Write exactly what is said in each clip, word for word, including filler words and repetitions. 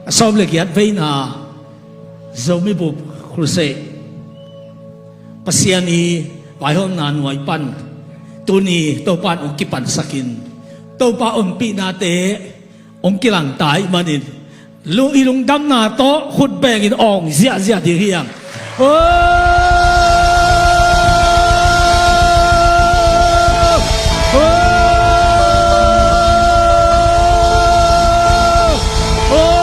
A sawm le giat veina Zomi Bup Crusade Pasian i vaihawmna nuai pan tuni Topa in hong kipansakin Topa ompihnate hong kilangta ahih manin lung i lungdamna tawh khut bengin awng ziahziah ding hi hang. Oh! Oh! Oh!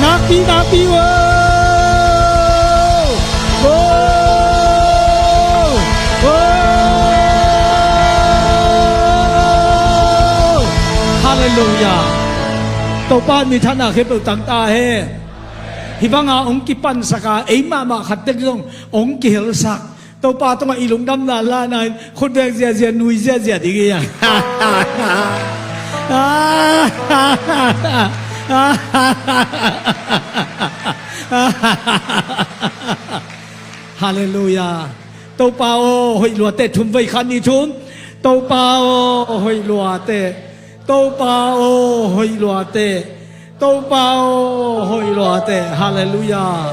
Nakpi, nakpi, oh! Oh! Oh! Halleluiah. Topa in mi thanna khempeuh tang ta hen. Hih banga hong kipansak a, ei mahmah khat tek zong hong kihelsak. Topa tungah i lungdamna lana in khut beng ziahziah, nui ziahziah ding hi hang. Halleluiah. Topa aw, hoih luate, thum vei, khat, nih, thum. Topa aw, hoih luate. Topa aw, hoih luate. Topa aw, hoih luate. Halleluiah.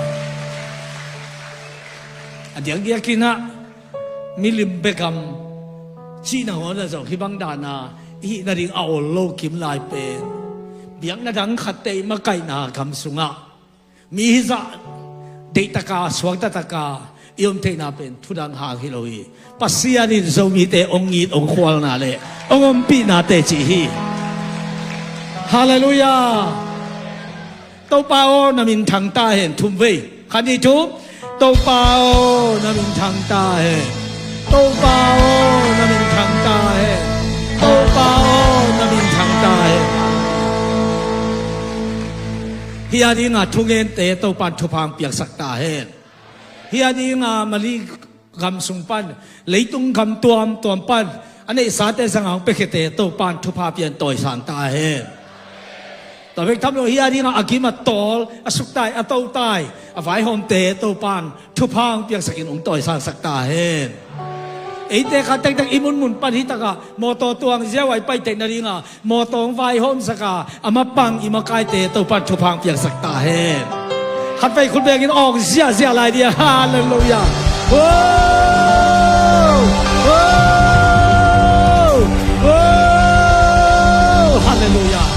A diakdiakin ah milim bia gam cih nangawn ah zong hih bang dana i hih nading a ol lo kim lai pen biakna dang khatte i makaihna gam sungah mi hizah deihtaka, suaktataka i om theihna pen thudang hang hi lo hi. Pasian in Zomite hong it, hong khualna le hong ompihna teci hi. Halleluiah. Topa aw, na minthang ta hen, thum vei. Khat, nih, thum. Topa aw, na minthang ta hen. Topa aw, na minthang ta hen. Topa aw, na minthang ta hen. Hih a dinga thungente Topa in thupha hong piaksak ta hen. Hih a dinga Mali gam sung pan, leitung gam tuamtuam pan a neihsate zanga hong piakhiate Topa in thupha pia in tawisang ta hen. Tua bek tham lo, hih a dinga a gim a tawl, a suktai, a totai, a vaihawmte Topa in thupha hong piaksakin hong tawisangsak ta hen. Eite khat tektek i munmun pan hih takah mawtaw tuang ziau a i paiteh nadinga mawtaw hong vaihawmsaka a mapang i makaite Topa in thupha hong piaksak ta hen. Khat vei khut bengin awng ziahziah lai dia. Halleluiah. Oh! Oh! Oh! Halleluiah.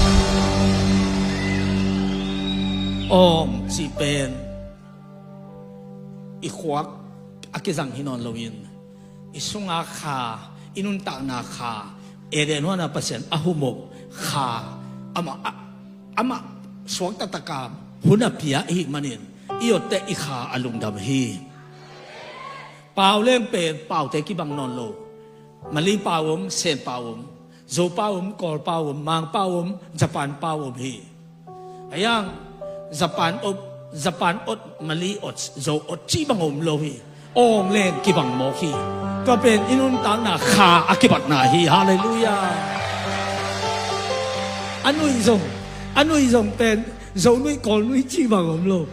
Awng cih pen i khuak a kizang hi nawn loin i sunga kha, i nuntakna kha, Eden huana Pasian a humop kha, amah, a, amah suaktataka hun a pia ahih manin i otte i kha a lungdam hi. Pau leng pen paute kibang nawn lo. Mali pau om, Sen pau om, Zo pau om, Kawl pau om, Mang pau om, Japan pau om hi. Ayang, Japan ot, Japan ot, Mali ot, Zo ot cih bang om lo hi. Awng leng kibang mawk hi. Tua pen i nuntakna kha a kibatna hi. Halleluiah. A nuih zong, a nuih zong pen Zo nuih, Kawl nuih cih bang om lo.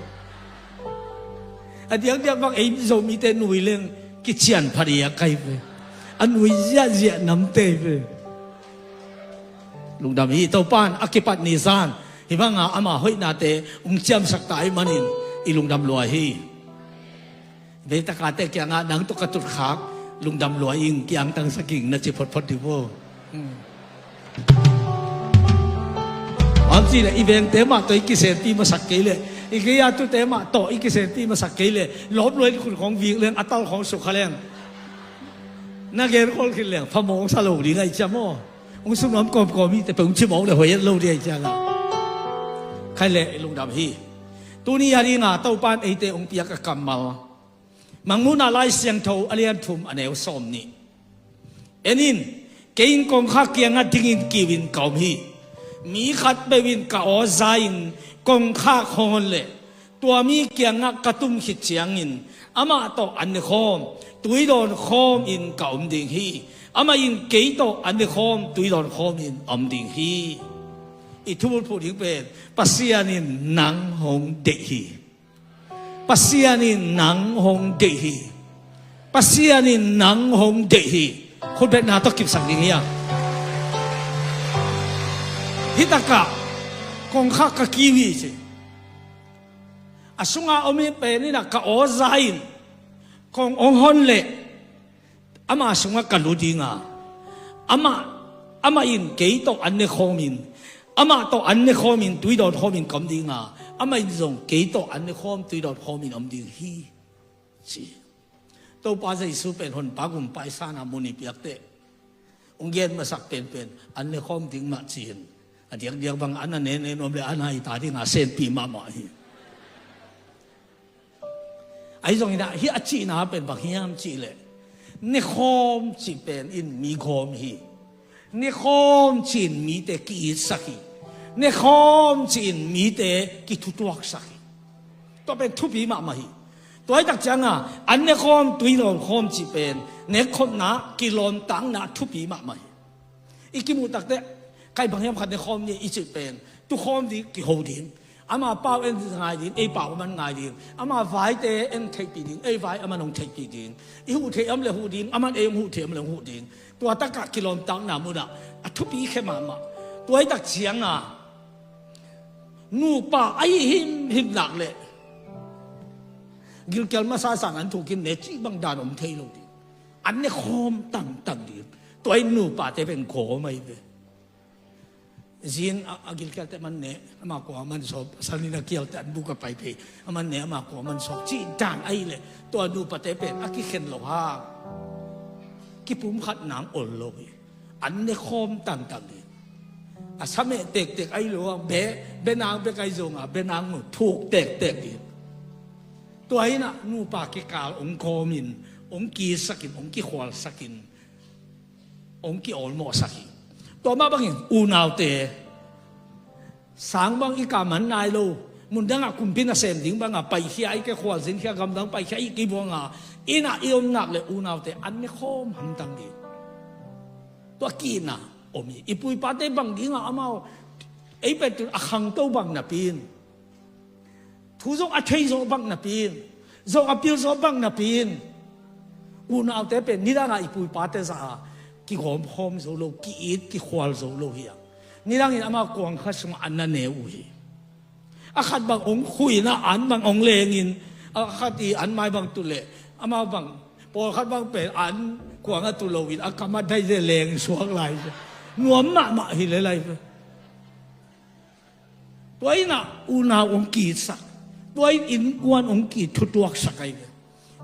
A diakdiak bang ei Zomite nui leng kician phadiak kai ve. A nui ziahziah namte ve. Lungdam hi. Topa in a kipat ni zan hih banga ama hoihnate hong ciamsak ta ahih manin i lungdam lua hi. Veitakate kiangah nang tawh ka tutkhak lungdam lua ing, kiangtangsak ing na ci photphot dih vo. Hmm. Amci le i vengte mah tawh i kisempih masak kei leh, i gei-a tute mah tawh i kisempih masak kei leh, lawp lua in khut khawng vik leng, a tal khawng sukha leng, na genkhol khit leng phamawh sa lo ding ahi ciam aw. Hong sumlam kawmkawm hite peuh hong cimawh le hoih et lo ding ahi ciangah khai leh i lungdam hi. Tuni a dinga Topa in eite hong piak a kammal Mangmuhna Lai Siangtho a lian thum a neu sawm nih. En in, kei in kongkhak kiangah dingin kiu in ka om hi. Mi khat peuh in ka aw za-in kongkhak hong hon leh tua mi kiangah ka tum khit ciangin amah tawh an ne khawm, tui dawn khawm in ka om ding hi. Amah in kei tawh an ne khawm, tui dawn khawm in a om ding hi. I thubulphuh ding pen Pasian in nang hong deih hi. Pasian in nang hong deih hi. Pasian in nang hong deih hi. Khutbetna tawh kipsak ding hi a. Hitakah kongkhak ka kiu hi ci. A sunga om i pen in ah ka aw za in kong ong hon leh ama sungah ka lu dinga, amah, amah in kei tawh an ne khawmin, amah tawh an ne khawmin tuidawn khawmin ka om dinga, amah in zong kei tawh an ne khawm tuidawn khawmin om ding hi, ci. Topa Jesu pen honpa gumpa i sana mun i piakteh ong gen masak penpen an ne khawm ding mah ci-in, a diakdiak bang an a nene nuam le an a i ta dinga senpi mahmah hi. Ahi zongin ah hih a cihna pen bang hiam cihleh, ne khawm cih pen in mi gawm hi. Ne khawm ci-in mite ki-itsak hi. Ne khawm ci-in mite kithutuaksak hi. Tua pen thupi mahmah hi. Tua hi tak cianga an ne khawm tuidawn khawm cih pen nekkhopna kilawmtakna thupi mahmah hi. I kimuh takteh, kai bang hiam khat ne khawm ni i cih pen tukhawm ding, kiho ding. Ama pau en ngai ding, ei pau aman ngai ding. Ama vaite en theihpih ding, ei vai aman hong theihpih ding. I huh theih om le huh ding, aman ei hong huh theih om le hong huh ding. Tua takah kilawmtakna munah a thupi khe mahmah. Tua hi tak cianga nupa ahi himhim nak leh gilkial masa sang an thukin ne cih bang dan om thei lo ding. An ne khawm tangtang ding. Tua in nupate pen gawm ahi ve. Zin a, a gilkialte man ne, ama kua man sawp, salin a kialte an buk a pai phei, a man ne ama kua man sawp cih dan ahi leh tua nupate pen a kikhen lo hang kipumkhat nang ol lo hi. An ne khawm tangtang hi. A sameh tektek ahi lo a, be, benang bek ahi zonga benang thuk tektek hi. Tua hinah nupa kikal ong kawmin, ong kisakin, ong kikhualsakin, ong ki-awlmawhsak hi. Tua mah bangin unaute, sang bang i kaman nai lo, mundangah kumpi nasem ding banga paikhia i kekhualzinkhia, gamdang paikhia i kibuanga, innah i omnak le unaute an ne khawm hamtang ding. Tua kihna om hi. I puipate bang dinga amau ei pettun a khangto bang napin, thu zong a thei zawh bang napin, zong a pil zawh bang napin, unaute pen nidanga i puipate zaha kigawmkhawm zo lo, ki-it kikhual zo lo hi a, nidangin ama kuangkha sungah an na ne uh hi. A khat bang ong khuina an bang ong lengin, a khat i an mai bang tuleh ama bang pawlkhat bang pen an kuanga tu loin a kama dai ze leng suak lai. Nuam mahmah hi le lai. Tua innah unau ong kisak, tua in innkuan ong kithutuaksak ahi ve.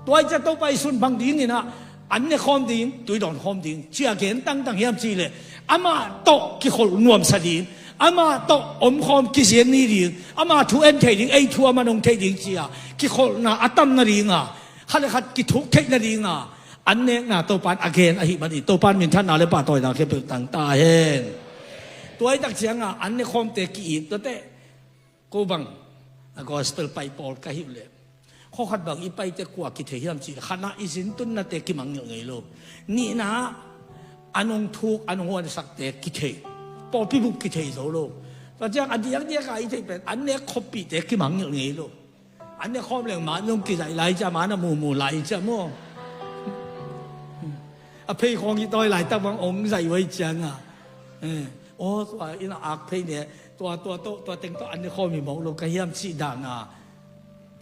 Tua i cia Topa i sun bang dinginah an ne khawm ding, tuidawn khawm ding cia gen tangtang hiam cihleh, amah tawh kikholh nuamsa ding, amah tawh omkhawm kizian ni ding, ama thu en thei ding, ei thu aman hong thei ding cia kikholhna a tam nadinga, khat le khat kithuk theih nadinga an nekna Topan a gen ahi manin Topan minthanna le pahtawina khempeuh tang ta hen. Tua i tak cianga an ne khawmte ki-it tuate, ko bang a gospel pai pawl ka hih uh leh, khawkhat bang i paite kua kithei hiam cihleh, khatna i zintunnate kimangngilh ngei lo. Nihna an hong thuk, an hong huansakte kithei. Pawlpi bup kithei zo lo. Tua ciang a diakdiaka i theih pen an nek khoppihte kimangngilh ngei lo. An ne khawm leng man zong kizaih lai cia, man a mumu lai cia maw? A phei khawng i tawi laitak bang ong zaih uh ahi cianga, aw tua inn a ak phei ne, tua tua tawh tua teng tawh an ne khawm hi mawk lo ka hiam cih dana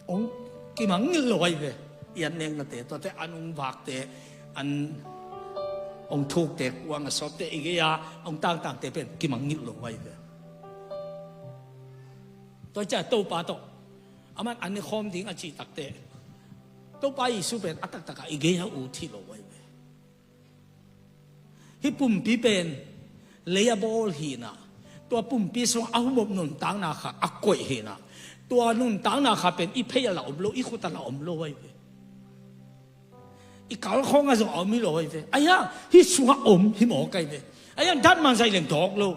ong kimangngilh lo ahi ve. I an neknate, tuate an ong vakte, an ong thukte, kuang a sawpte, i gei-a ong tangtangte pen kimangngilh lo ahi ve. Tua cia Topa tawh aman an ne khawm ding a cih takteh, Topa Jesu pen a taktakah i gei-a ut hi lo ahi ve. Hih pumpi pen lei a bawl hinah, tua pumpi sungah a humop nuntakna kha a koih hinah, tua nuntakna kha pen i phei a la om lo, i khut a la om lo ahi ve. I kalkhawng a zong a om hi lo ahi ve. Ahi hang hih sungah om hi mawk ahi ve. Ahi hang datman zaih leng dawk lo.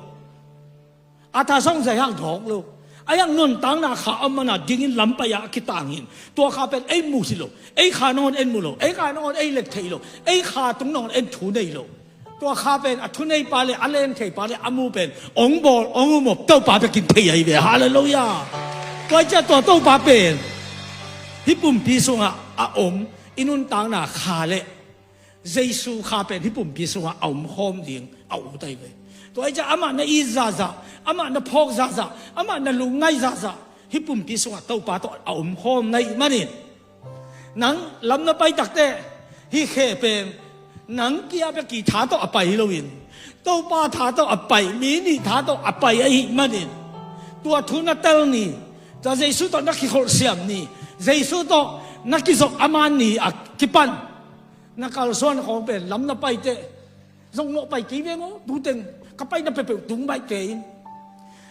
A tha sawng zaih hang dawk lo. Ahi hang nuntakna kha a mana dingin lam pai-ah a kitangin, tua kha pen ei mu hi lo. Ei kha nangawn en mu lo. Ei kha nangawn ei let thei lo. Ei kha tung nangawn en thu nei lo. Tua kha pen a thuneipa le a lentheipa le a mu pen ong bawl ong humop Topa bekin thei ahi ve. Halleluiah. Tua i cia tua Topa pen hih pumpi sungah a om i nuntakna kha le Jesu kha pen hih pumpi sungah a omkhawm ding a ut ahi ve. Tua hi ciah amah na it zahzah, amah na phawk zahzah, amah na lungngaih zahzah, hih pumpi sungah Topa tawh a om khawm na hih manin, nang lam na pai takteh, hih khe pen nang kia bek i tha tawh a pai hi loin, Topa tha tawh a pai, mi nih tha tawh a pai ahih manin, tua thu na tel ni, tua Jesu tawh na kikholhsiam ni, Jesu tawh na kizop a man ni a kipan na kalsuan khawng pen lam na paiteh zong nawh pai kei veng aw, tuteng ka paina peuhpeuh tung baih kei in.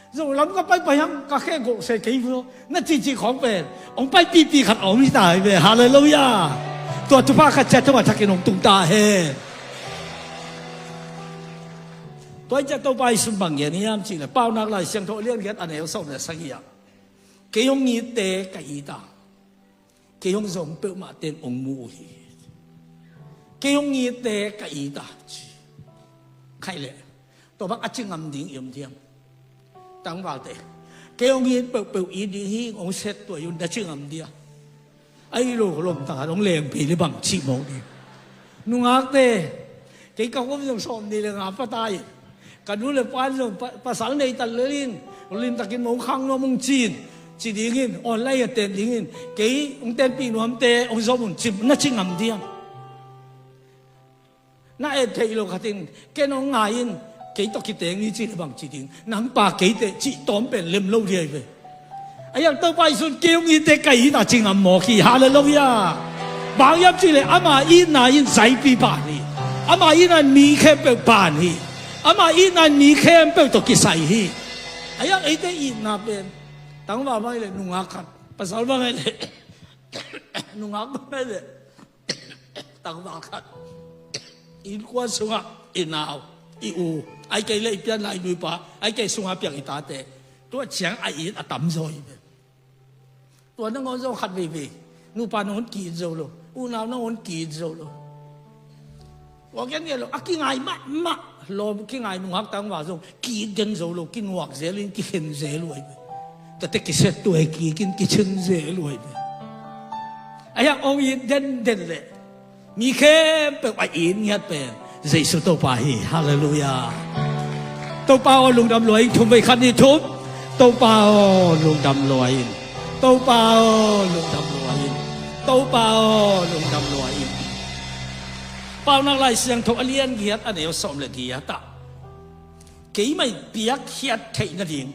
Zong lam ka pai pai hang ka khe gawh se kei veng aw, na cici khawng pen hong pai pipi khat a om hi ta hi ve. Halleluiah. Tua thupha khat ciat thupha thakin hong tung ta hen. Tua hi ciah Topa Jesu bang gen hiam cihleh, Paunak Lai Siangtho a lian giat a neu sawm le sagih ah, kei hong itte ka it a, kei hong zong peuhmah ten hong mu uh hi. Kei hong itte ka it a ci. Khaih leh tua bang a ci ngam ding i om diam? Tangvalte, kei hong it peuhpeuh it ding hi, hong set tuai un, na ci ngam dia? Ahi lo lomtang a hong lengpei le bang cih mawk ding. Nungakte, kei ka khum zong sawm ni le nga pata in, ka nu le pa in zong pa, pasal nei tal lel in, limtakin mong khang nuam hong ci in, ci dingin, online a ten dingin, kei hong tenpih nuamte hong zom un ci, na ci ngam diam? Na et theih lo khat in, ken hong ngai in, kei tawh kiteng ni ci le bang ci ding, nang pa kei teh cih tawm pen lem lo dia hi ve. A hiang Topa Jesu'n kei hong itte ka it a ci ngam mawk hi. Halleluiah. Bang hiam cihleh ama itna in zaipi pan hi. Ama itna in mi khempeuh pan hi. Ama itna in mi khempeuh tawh kisai hi. A hiang eite itna pen tangval bang hileh nungak khat, pasal bang hileh nungak bang hileh tangval khat, innkuan sungah i nau, i u, ai kei le i pianna i nuipa, ai kei sungah piang i tate, tua ciang a it a tamzaw hi ve. Tua nangawn zong khat veivei, nupa nangawn ki-it zo lo, unau nangawn ki-it zo lo. Tua gen ngiat lo, a kingai mahmah lawm, kingai nungak tangval zong ki-it gen zo lo, kinuak zel in kikhen zel uh ahi ve. Tate kiset tuai kik in kichen zel uh ahi ve. A hiang hong it denden leh mi khempeuh a it ngiat pen Jesu Topa hi. Halleluiah. Topa aw lungdam lua in, thum vei, khat, nih, thum. Topa aw lungdam lua in. Topa aw lungdam lua in. Topa aw lungdam lua in. Paunak Lai Siangtho a lian giat a neu sawm le giat ah, keimah in piakkhiat theih nading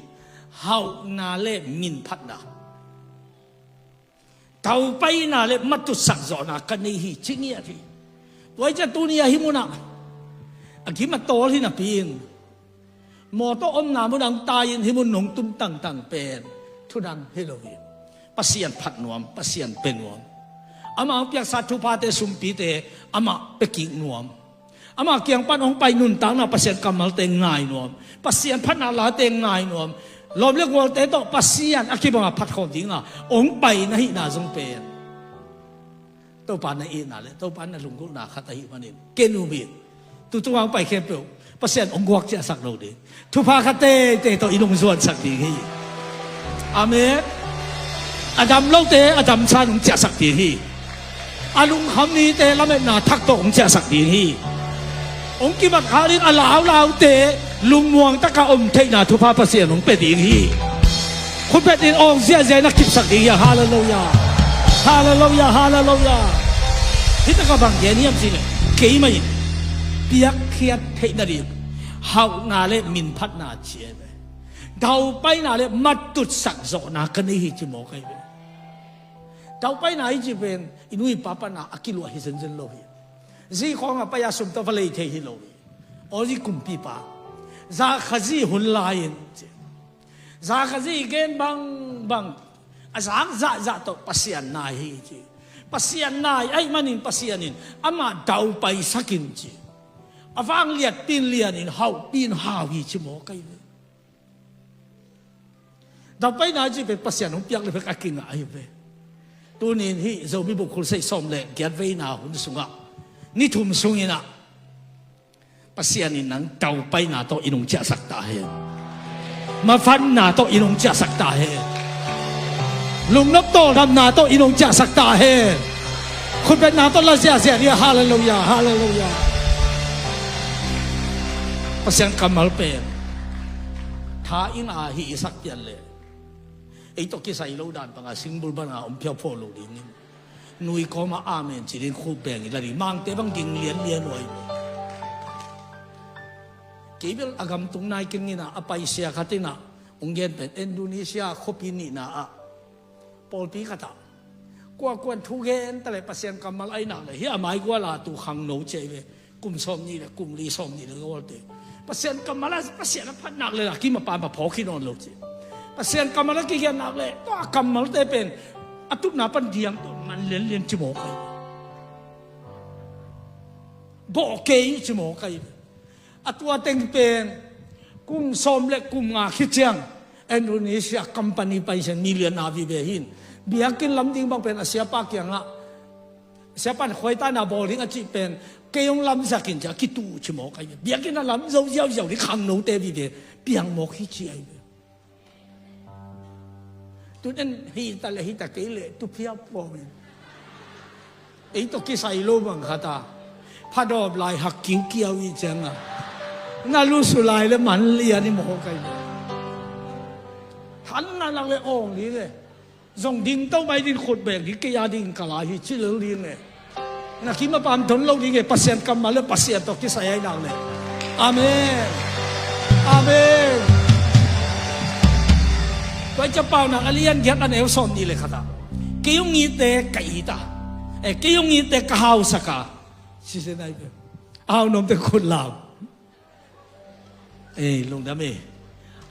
hauhna le minphatna, daupaina le matutsak zawhna ka nei hi ci ngiat hi. Tua hi ciah tuni a hih munah a gim a tawl hi napi in, mawtaw omna mun ah hong tai in hih mun nong tum tangtang pen thudang hi lo hi. Pasian phat nuam, Pasian pe nuam, amah hong piaksa thuphate sumpite amah pia kik nuam, amah kiang pan hong pai nuntakna Pasian kammalte ngai nuam, Pasian phatna late ngai nuam, lawm le gualte tawh Pasian a kibang a phat khawm dinga hong pai na hihna zong pen Topa na itna le Topa na lunggulhna khat ahih manin ken um in. Tutung a hong pai khempeuh Pasian hong guak ciahsak lo ding, thupha khat teitei tawh i lungzuansak ding hi. Amen. A dam lote a damsa in hong ciahsak ding hi. A lungkham nite lametna thak tawh hong ciahsak ding hi. Hong kimat kha ding a laulaute lungmuang taka om theihna thupha Pasian hong pia ding hi. Khutbet in awng ziahziah in a kipsak ding hi. Halleluiah. Halleluiah. Halleluiah. Hih takah bang gen hiam cihleh, keimah in piakkhiat theih nading hauhna le minphatna ci ahi ve. Daupaina le matutsak zawhna ka nei hi ci mawk ahi ve. Daupaina hi ci pen i nu i pa pana a kiluah hi zenzen lo hi. Zi khawngah pai-a sum tawh va lei thei hi lo hi. Aw zi kumpipa, zakhazi hun lai-in ci, zakhazi gen bangbang a zak zahzah tawh Pasian nai hi ci. Pasian nai ahih manin Pasian in amah daupaisak in ci. A vangliatpi in lianin hauhpi in hau hi ci mawk ahi ve. Daupaina ci pen Pasian hong piak le bek a kingah ahi ve. Tunin hih Zomi Bup Khulsei sawm le giat veina hun sungah, ni thum sungin ah Pasian in nang daupaina tawh in hong ciahsak ta hen. Mavanna tawh in hong ciahsak ta hen. Lungnop tawldamna tawh in hong ciahsak ta hen. Khutbetna tawh la ziahziah ni. Halleluiah. Halleluiah. Pasian kammal pen tha ing a hi i sak pian le ei tawh kisai lo dan panga singbul banga om phiauphau lo dingin nui kawma amen ci ding khut beng i la ding mangte bang ging lianlian uh ahi. Kei bel a gamtung nai keng ina a paisia khat ina ong gen pen Indonesia khuapi nihna ah pawlpi khat ah kuakuan thu gen ta le Pasian kammal ai nak le hi a mai gual a tu khangno ci ai ve. Kum sawm nih le kum li sawm nih le gawlte Pasian kammal a Pasian a phat nak le a kim a pam a phawk hi nawn lo ci. Pasian kammal a kigian nak le tua kammalte pen a tutna pan diang tua man lianlian ci mawk ai. Bawh kei ci mawk ai. A tua teng pen kum sawm le kum nga khit ciang Indonesia company paisen million a vive hin biakinn lam ding bang pen a siapa kiangah siapa in khuaitana bawl ding a cih pen kei hong lamzakin cia kitu ci mawk ai. Biakinn a lam zo ziauziau ding khangnote vive piang mawk hi ci ai. Tun en hita le hita kei le tu phiauphau in ei tawh kisai lo bang khata phadawp lai hak kiukiau i cianga na lusu lai le man lian i mawk ai. Han na lak le awng ding e. Zong ding to mai ding khut beng ding kei a ding ka lai hi ci lel ding e. Na kim a pam don lo ding e Pasian kammal le Pasian tawh kisai ai lak le. Amen. Amen. Tua i ca paunak a lian giat a neu sawm nih le khata kei hong ite ka ita e kei hong ite ka hausaka. Sisen ai pe a hau nomte khut lau. Ei lungdam e.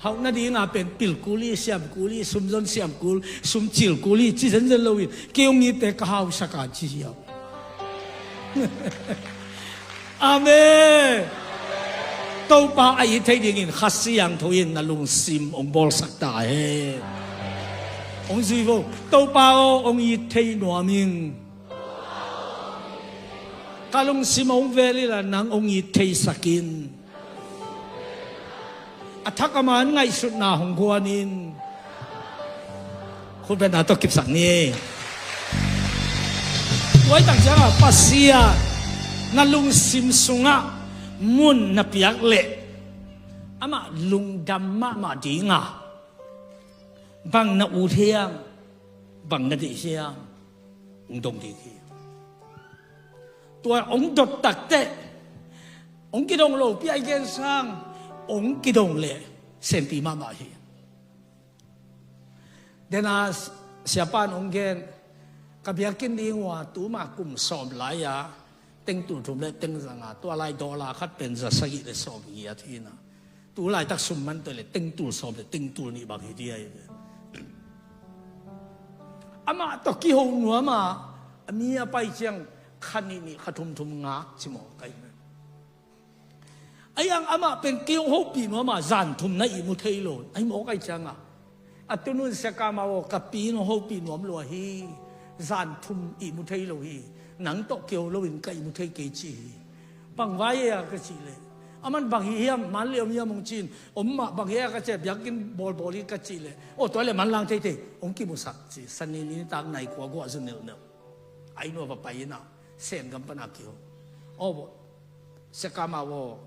Hauh nadinga pen pil kul hi siam kul hi sumzon siam kul sumcil kul hi ci zenzen lo hi. Kei hong ite ka hausaka ci hiau. Amen. Topa a it thei dingin Kha Siangtho in na lungsim hong bawlsak ta hen. Hong zui vo. Topa aw hong it thei nuam ing. Ka lungsim hong vel ila nang hong it theisakin a thak a man ngaihsutna hong guanin khutbetna tawh kipsak ni. Tuaitak cianga Pasian na lungsim sungah mun na piak leh amah lungdam mahmah dinga bang na ut hiam bang na deih hiam hong dong ding hi. Tua hong dot takteh hong kidong lo piai gen sang hong kidong le senpi mahmah hi. Dena siapan hong gen ka biakinn ding ua tuma kum sawm lai-a tengtul thum le tengza nga tua lai dollar khat pen za sagih le sawm ngiat hina. Tu laitak sum man tawh le tengtul sawm le tengtul nih bang hi dia hi. Amah tawh kiho nuama a mi a pai ciang kha nih nih kha thum thum ngak ci mawk ai. Ai ang amah pen kei hong hopih nuama zan thum na ihmu thei lo ai mawk ai cianga. A tunun siakama aw ka pi in hong hopih nuam lua hi. Zan thum ihmu thei lo hi. Nang tawh kei ho loin ka ihmu thei kei ci hi. Bang vai e a ka cih leh aman bang hi hiam man le om hiam hong cin om mah bang hi a ka cih biakinn bawlbawl hi ka cih leh aw tua le manlang theithei hong kimusak ci. Sani nitak nai kua guah zu nelnel ai nuam a pai ina Sengam pana kiho aw bawh siakama aw.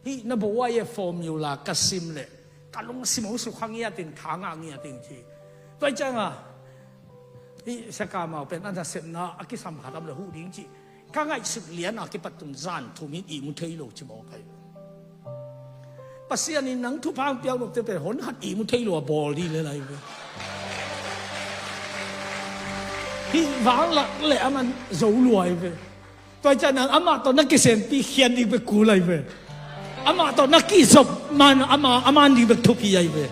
Hih na bawh ai e formula ka sim leh ka lungsim hong sukha ngiatin tha ngah ngiatin ci. Tua i cianga hih siakama aw pen a nasepna a kisam khatam le huh ding ci. Ka ngaihsut liana kipat tun zan thum in ihmu thei lo ci mawk ai. Pasian in nang thupha hong piak nopte pen hon khat ihmu thei lo a bawl dih le lai ve. Hih vanglak le aman zo luai ve. Tua i ciah nang amah tawh na kisenpi khian dih bek kul ai ve. Amah tawh na kizop man ama aman dih bek thupi ai ve.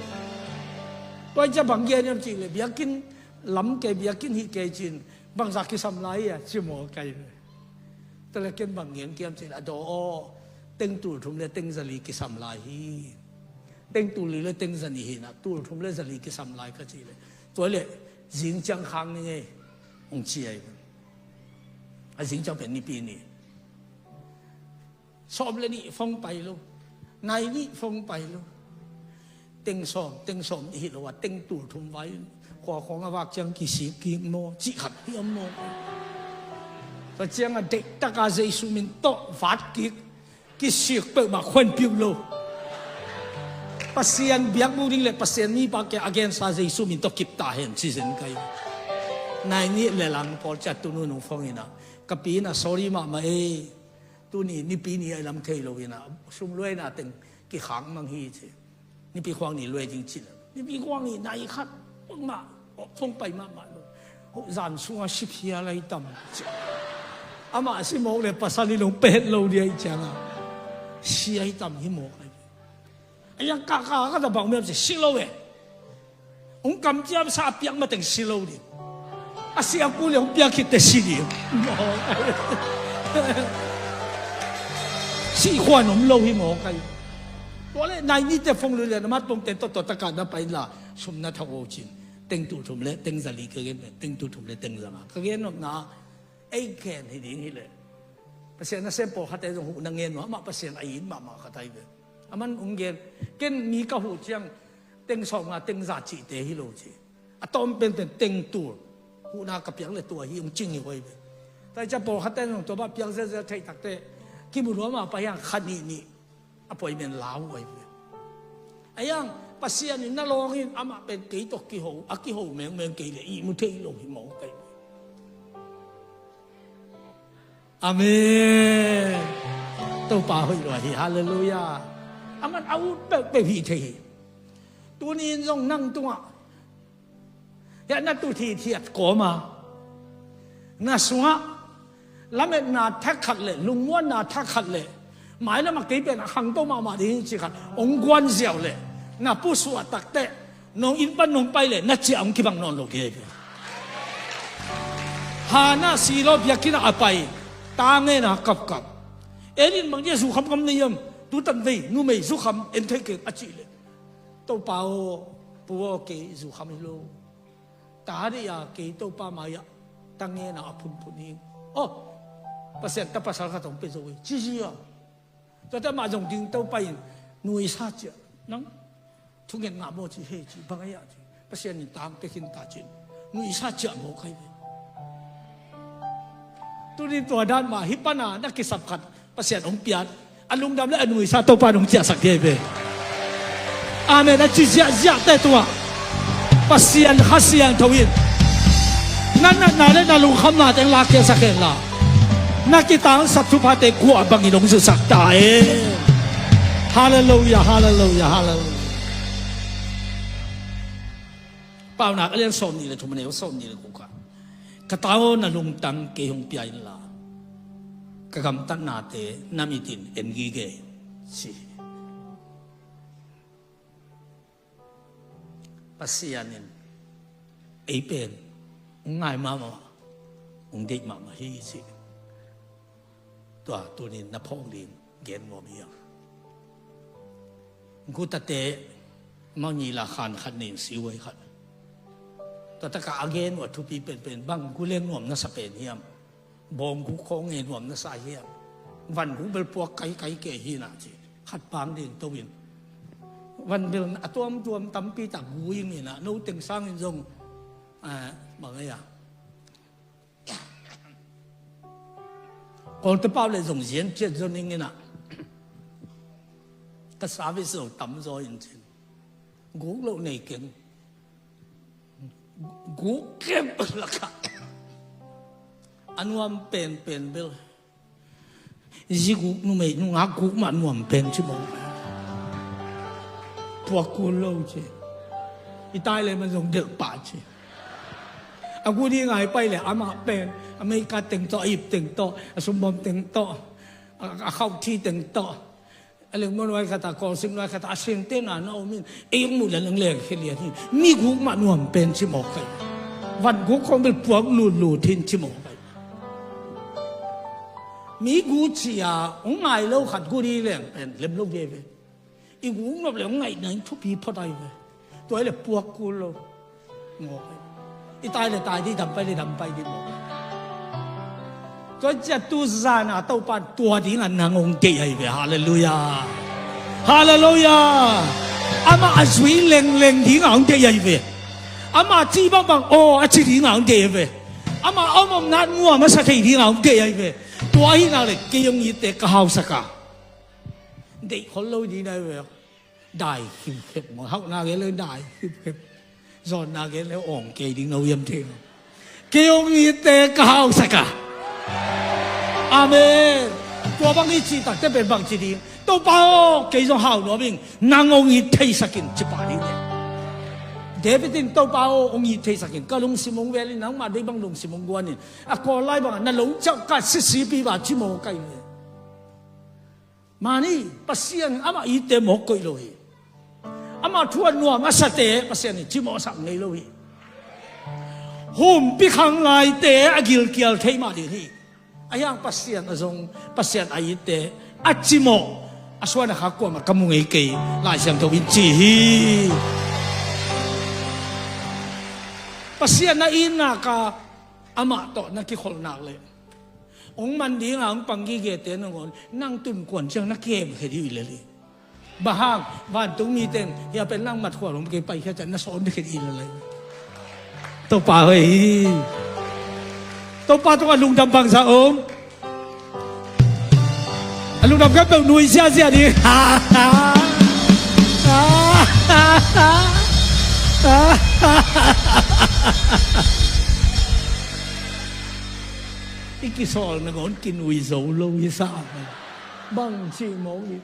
Tua i ciah bang gen hiam cih le biakinn lam kei biakinn hih kei cin bangzah kisam lai a ci mawk ai ve. Tua le ken bang ngen kiam cih a daw aw teng tul thum le teng zali kisam lai hi. Teng tul li le teng zani hi na tul thum le zali kisam lai ka cih le tua le zing ciang khang ni ngei hong ci ai. A zing ciang pen nipi ni sawm le nih fong pai lo. Nai nih fong pai lo. Teng sawm teng sawm nih hi lo a teng tul thum vai khua khawng a vak ciang kisik kik maw cih khat hi om maw. Tua ciang a deihtaka Jesu min tawh vat kik Kisik peuhmah khuanpiuh lo. Pasian biakbuk ding le Pasian mipa kia a gensa Jesu min tawh kip ta hen ci zen kai. Nai nih le lang pawl ciat tunu nung fong inah ka pi inah sorry mahmah ei. Tuni nipi ni a i lam thei lo inah sum luaina teng kikhak mang hi ci. Nipi khuang ni luai ding cin. Nipi khuang ni nai khat mah, oh, phone pai mahmah lo. Oh, zan sunga siphia lai tam. Amah simawk le pasal in hong pet lo dia i cianga. Sia i tam hi mawk lai. A yang kaka ka ta bang miam si lo eh. Hong kamciam sa a piak mateng si lo ding. A siangpu le hong piak khitte si ding. Sih khuan om lo hi mawk ai. Tua le nai nite fong lui le na mat pongte tawh tua taka na pai inla sum na thak o cin. Teng tul thum le teng zali ka gen le teng tul thum le teng zanga ka gen nopna ei khen hi ding hi le. Pasian nasem pawlkhatte zong huh na ngen nuam mah Pasian a it mahmah khat ai ve. A man hong gen ken mi ka huh ciang teng sawm nga teng za cihte hi lo ci. A tawm penpen teng tul huhna ka piak le tua hi hong cing hi huai ve. Taicia pawlkhatte nong tua bah piak zelzel theih takte kimu nuam a pai hiang kha nih nih a puai men lau huai ve. A hiang Pasian in na lawng in amah pen kei tawh kiho a kiho mengmeng kei le ihmu thei lo hi mawk kai ve. Amen. Topa hoih lua hi. Halleluiah. A man a ut peuhpeuh hi thei hi. Tuni in zong nang tungah hiah na tut hithiat kawma na sungah lametna thak khat le lungmuanna thak khat le mailamah kei pen a khangto mahmah ding hi ci khat hong guan ziau le na pusuah takteh nong inn pan nong pai le na ciah hong kibang nawn lo kei ve. Hana silo biakinn ah a pai ta ngena kapkap. Elin bang dia zukham kam nei am? Tutan vei numei zukham en thei keng a cih le Topa aw, pu aw, kei zukham hi lo. Ta dei a kei Topa mai-ah ta ngena a phunphun hi. Aw, Pasian ta pasal khat hong pia zo hi ci zia. Tuate mah zong ding Topa in nuisa ciah nang thunget ngah maw ci hei ci bang a yah ci Pasian in tang pia khin ta cin nuisa ciah maw kai ve. Tuni tua dan mah hi pana na kisap khat Pasian hong pian a lungdam le a nuisa Topa nong ciahsak thei ve. Amen. A ci ziahziahte tungah Pasian Kha Siangtho in na natna le na lungkhamna teng lakhiasak henla na kitangsap thuphate kuah bangin hong zusak ta e. Halleluiah, halleluiah, halleluiah. Paunak a lian sawm nih le thum a neu sawm nih le kukah ka ta aw na lungtang kei hong pia inla ka gamtatnate na mitin en gige ci. Pasian in ei pen hong ngai mahmah hong deih mahmah hi ci. Tua tunin na phawk ding gen nuam hi a. Gutate mangila khan khat nin sihuai khat. Tua taka a gen uh a thupi penpen bang gu leng nuam na sa pen hiam? Bawng guk khawng nge nuam na sa hiam? Van guk bel puak kaikai kei hi na ci khat pang ding to in van bel a tuamtuam tampi tak gu ing ina no teng sangin zong bang ei a Kawlte pau le zong zian ciat zon ing ina ka service zo tam zaw in cin guk loh nei keng guk kep laka a nuam penpen bel zi guk numei nungak guk mah nuam pen ci mawk puak kul lo ci i tai le man zong delh pah ci a gu di ngai pai le amah pen America teng tawh a ip teng tawh a sumbawm teng tawh a khauh thi teng tawh a lengmuan nuai khata kawlsim nuai khata a sente na na om in ei hong muh le nang leng khia lian hi mi guk mah nuam pen ci mawk kai van guk khawng bel puak lutlut hin ci mawk kai mi gu cia hong ngai lo khat gu di leng pen lem lo ve ve i gu hong nop le hong ngaihna in thupi phot ai ve tua le puak kul lo. I tai le tai di dam pai le dam pai di maw? Tua ciat tu zana Topa in tua dinga nang hong deih ahi ve. Halleluiah. Halleluiah. Amah a zui lengleng dinga hong deih ahi ve. Amah ci bangbang aw a ci dinga hong deih ahi ve. Amah a omomna nuam a sa thei dinga hong deih ahi ve. Tua ahina le kei hong itte ka hausak a Deih khol lo ding na hi ve. Dai khimkhep maw, hauhna gen le dai khimkhep, zawnna gen le awng kei ding na hiam thei maw? Kei hong itte ka hausak a. Amen. Tua bang i cih takte pen bang ci ding? Topa aw, kei zong hau nuam ing, nang hong it theisak in, ci pah ding le. David in, Topa aw, hong it theisak in, ka lungsim hong vel in, nangmah deih bang lungsim hong guan in. A kawl lai bangah na lungciau ka sisipi ba ci mawk ahi ve. Mani Pasian amah itte mawk koih lo hi. Amah thu a nuam a sate Pasian in cimawhsak ngei lo hi. Humpi khang laite a gilkial thei mah ding hi. A hiang Pasian a zong, Pasian a itte a cimawh a suan a khak kuamah ka mu ngei kei, Lai Siangtho in ci hi. Pasian na itnak a amah tawh na kikholhnak le hong man dinga hong pang gigete nangawn nang tun kuan ciang na kemkhia dih uh hi lel hi. Bang hang? Vantung mite in hia pen nang mat khual hong kei paikhia ciang na sawn dih khia dih hi lel hi. Topa hoih hi. Topa tungah lungdam bangzah om? A lungdam khempeuh nui ziazia ding. I kisawl nangawn kinui zo lo hi sa. Bang cih mawk hi.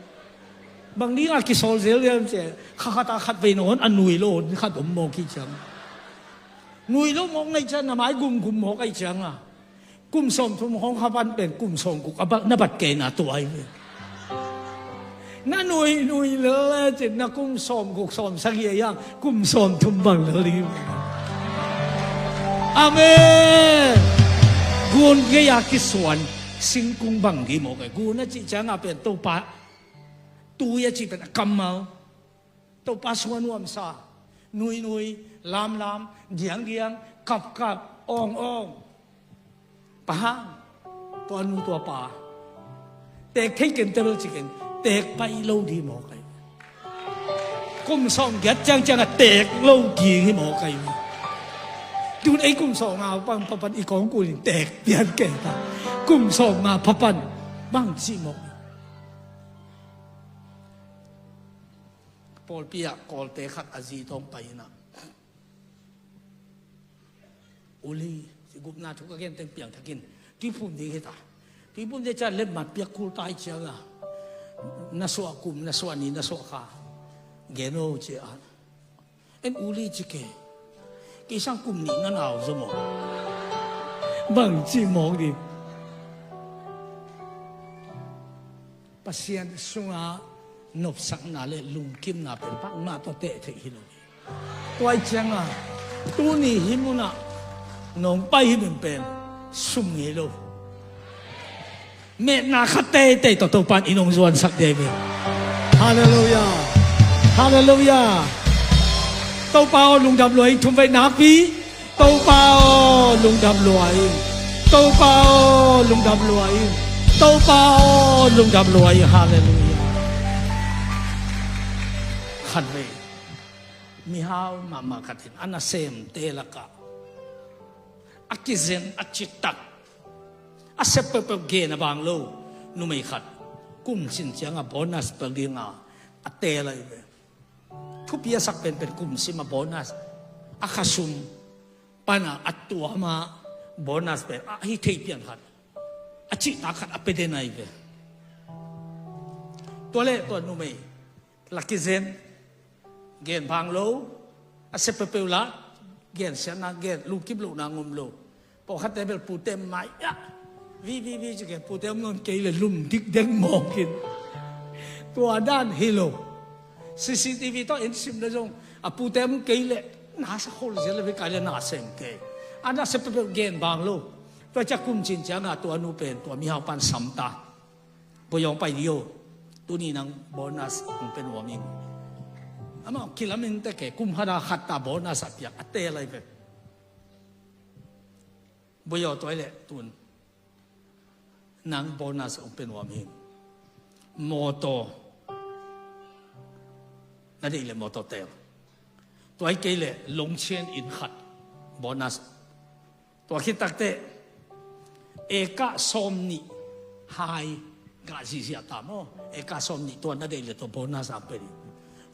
Bang dinga kisawl zel hiam cih leh, kha khata khat vei nangawn a nui lo khat om mawk hi ciang. Nui lo mawk na hih ciang, na mai gumgum mawk ahih cianga, kum sawmthum hong kha pan pen kum sawmguk a bat, na bat kei na tua ahi ve. Na nui nui lel le cin na kum sawmguk sawmsagih a hiang kum sawmthum bang lel ding hi. Amen. Gun gei-a kisuan singkung bang ding hi mawk ahi. Gun a cih cianga pen Topa tui a cih pen a kammal. Topa sung a nuamsa, nuinui, lamlam, diangdiang, kapkap, awngawng. Bang hang? Tua nu tua pa teek thei kei teh bel ci kei, teek pai lo ding hi mawk ahi. Kum sawmgiat ciangciang a teek lo ding hi mawk ahi. Tun ei kum sawmnga pan, pa pan i kawng kunin teek pian kei ta. Kum sawmnga pa pan bang ci mawk. Pawlpi ah Kawlte khat a zi tawng pai inah, Uli, gupna thu ka gen teng piangthakin tuiphum ding hi ta. Tuiphum ding ciah letmat piak kul tai cianga, na suah kum, na suah ni, na suah kha gen o ci a. En Uli ci kei. Kei sang kum nih na nau zaw maw? Bang ci mawk ding. Pasian sunga nopsakna le lungkimna pen bangmah tawh teh theih hi lo. Tua ahih cianga tuni hih munah nong pai hi ding pen sum ngei lo. Metna khat teitei tawh Topa in i nong zuansak ding hi. Halleluiah. Halleluiah. Topa aw, lungdam lua ing. Thumvei nakpi. Topa aw, lungdam lua ing. Topa aw, lungdam lua ing. Topa aw, lungdam lua ing. Halleluiah. Khatvei mihau mahmah khat in a nasemte lakah a kizen a citak, a sep peuhpeuh gen a bang lo numei khat kum cin cianga bonus pel dinga a teel ahi ve. Thupi a sak penpen kum sim a bonus, a khasum pana a tuama bonus pen a hi thei pian khat, a cihtak khat a pe den ahi ve. Tua le tua numei la kizen, gen bang lo, a sep peuhpeuh la gen siatna, gen lungkim lohna ngom lo. Pawlkhatte bel pute mai ah, vi vi vi ci kei, pute om nawn kei le lum dikdek mawkin. Tua dan hi lo. C C T V tawh en sim le zong a pute om kei le na sa khol zia le ve kai le na sem kei. A na sep peuhpeuh gen bang lo. Tua ciah kum cin cianga tua nu pen tua mihau pan sam ta. Boyawng pai dih o. Tuni nang bonus hong pe nuam ing. Amah kilamin teh kei, kum khata khat ta bonus a piak a teel ahi ve. Boyaw, tua hi leh tun nang bonus hong pe nuam ing. Mawtaw na deih leh mawtaw teel. Tua hi kei leh longchian inn khat bonus. Tua khit takteh eka sawmnih hai Ka zihziah ta maw. Eka sawm nih tua na deih le tua bonus a pia ding.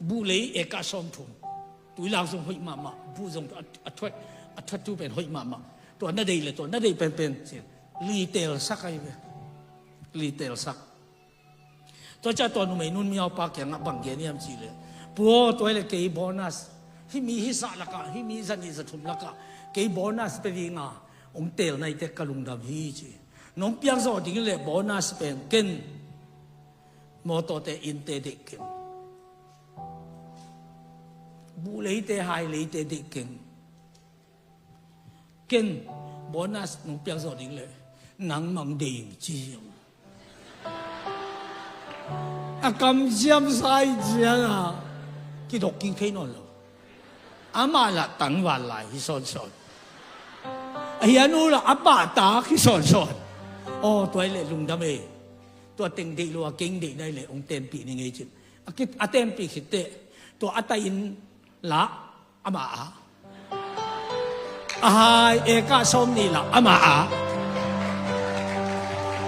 Buh lei eka sawm thum. Tuilang zong hoih mahmah. Buh zong a, a thuat, a thuattu pen hoih mahmah. Tua na deih le tua na deih penpen. Li telsak ahi ve. Li telsak. Tua ciah tua numei nun miaupa kiangah bang gen hiam cih leh, Pu aw, tua hi leh kei bonus, hih mi hih zah lakah, hih mi za nih za thum lakah kei bonus pia dinga hong tel naite ka lungdam hi ci. Nong piak zawh ding leh bonus pen ken, mawtawte, innte deih keng, buh leite hai leite deih keng. Ken bonus nong piak zawh ding leh nangmah deih ing ci hiam. A kamciam sa ih ciangah kidok kik thei nawn lo. Amah lah tangval lai hi sawnsawn. A hian uh lah a pahtak hi sawnsawn. Aw, tua hi leh lungdam e. Tua teng deih lo a keng deih nai leh hong tenpih ning ei cin. A ki, a tenpih khit teh tua a tai-in lah amah a, a hai eka sawm nih lah amah a,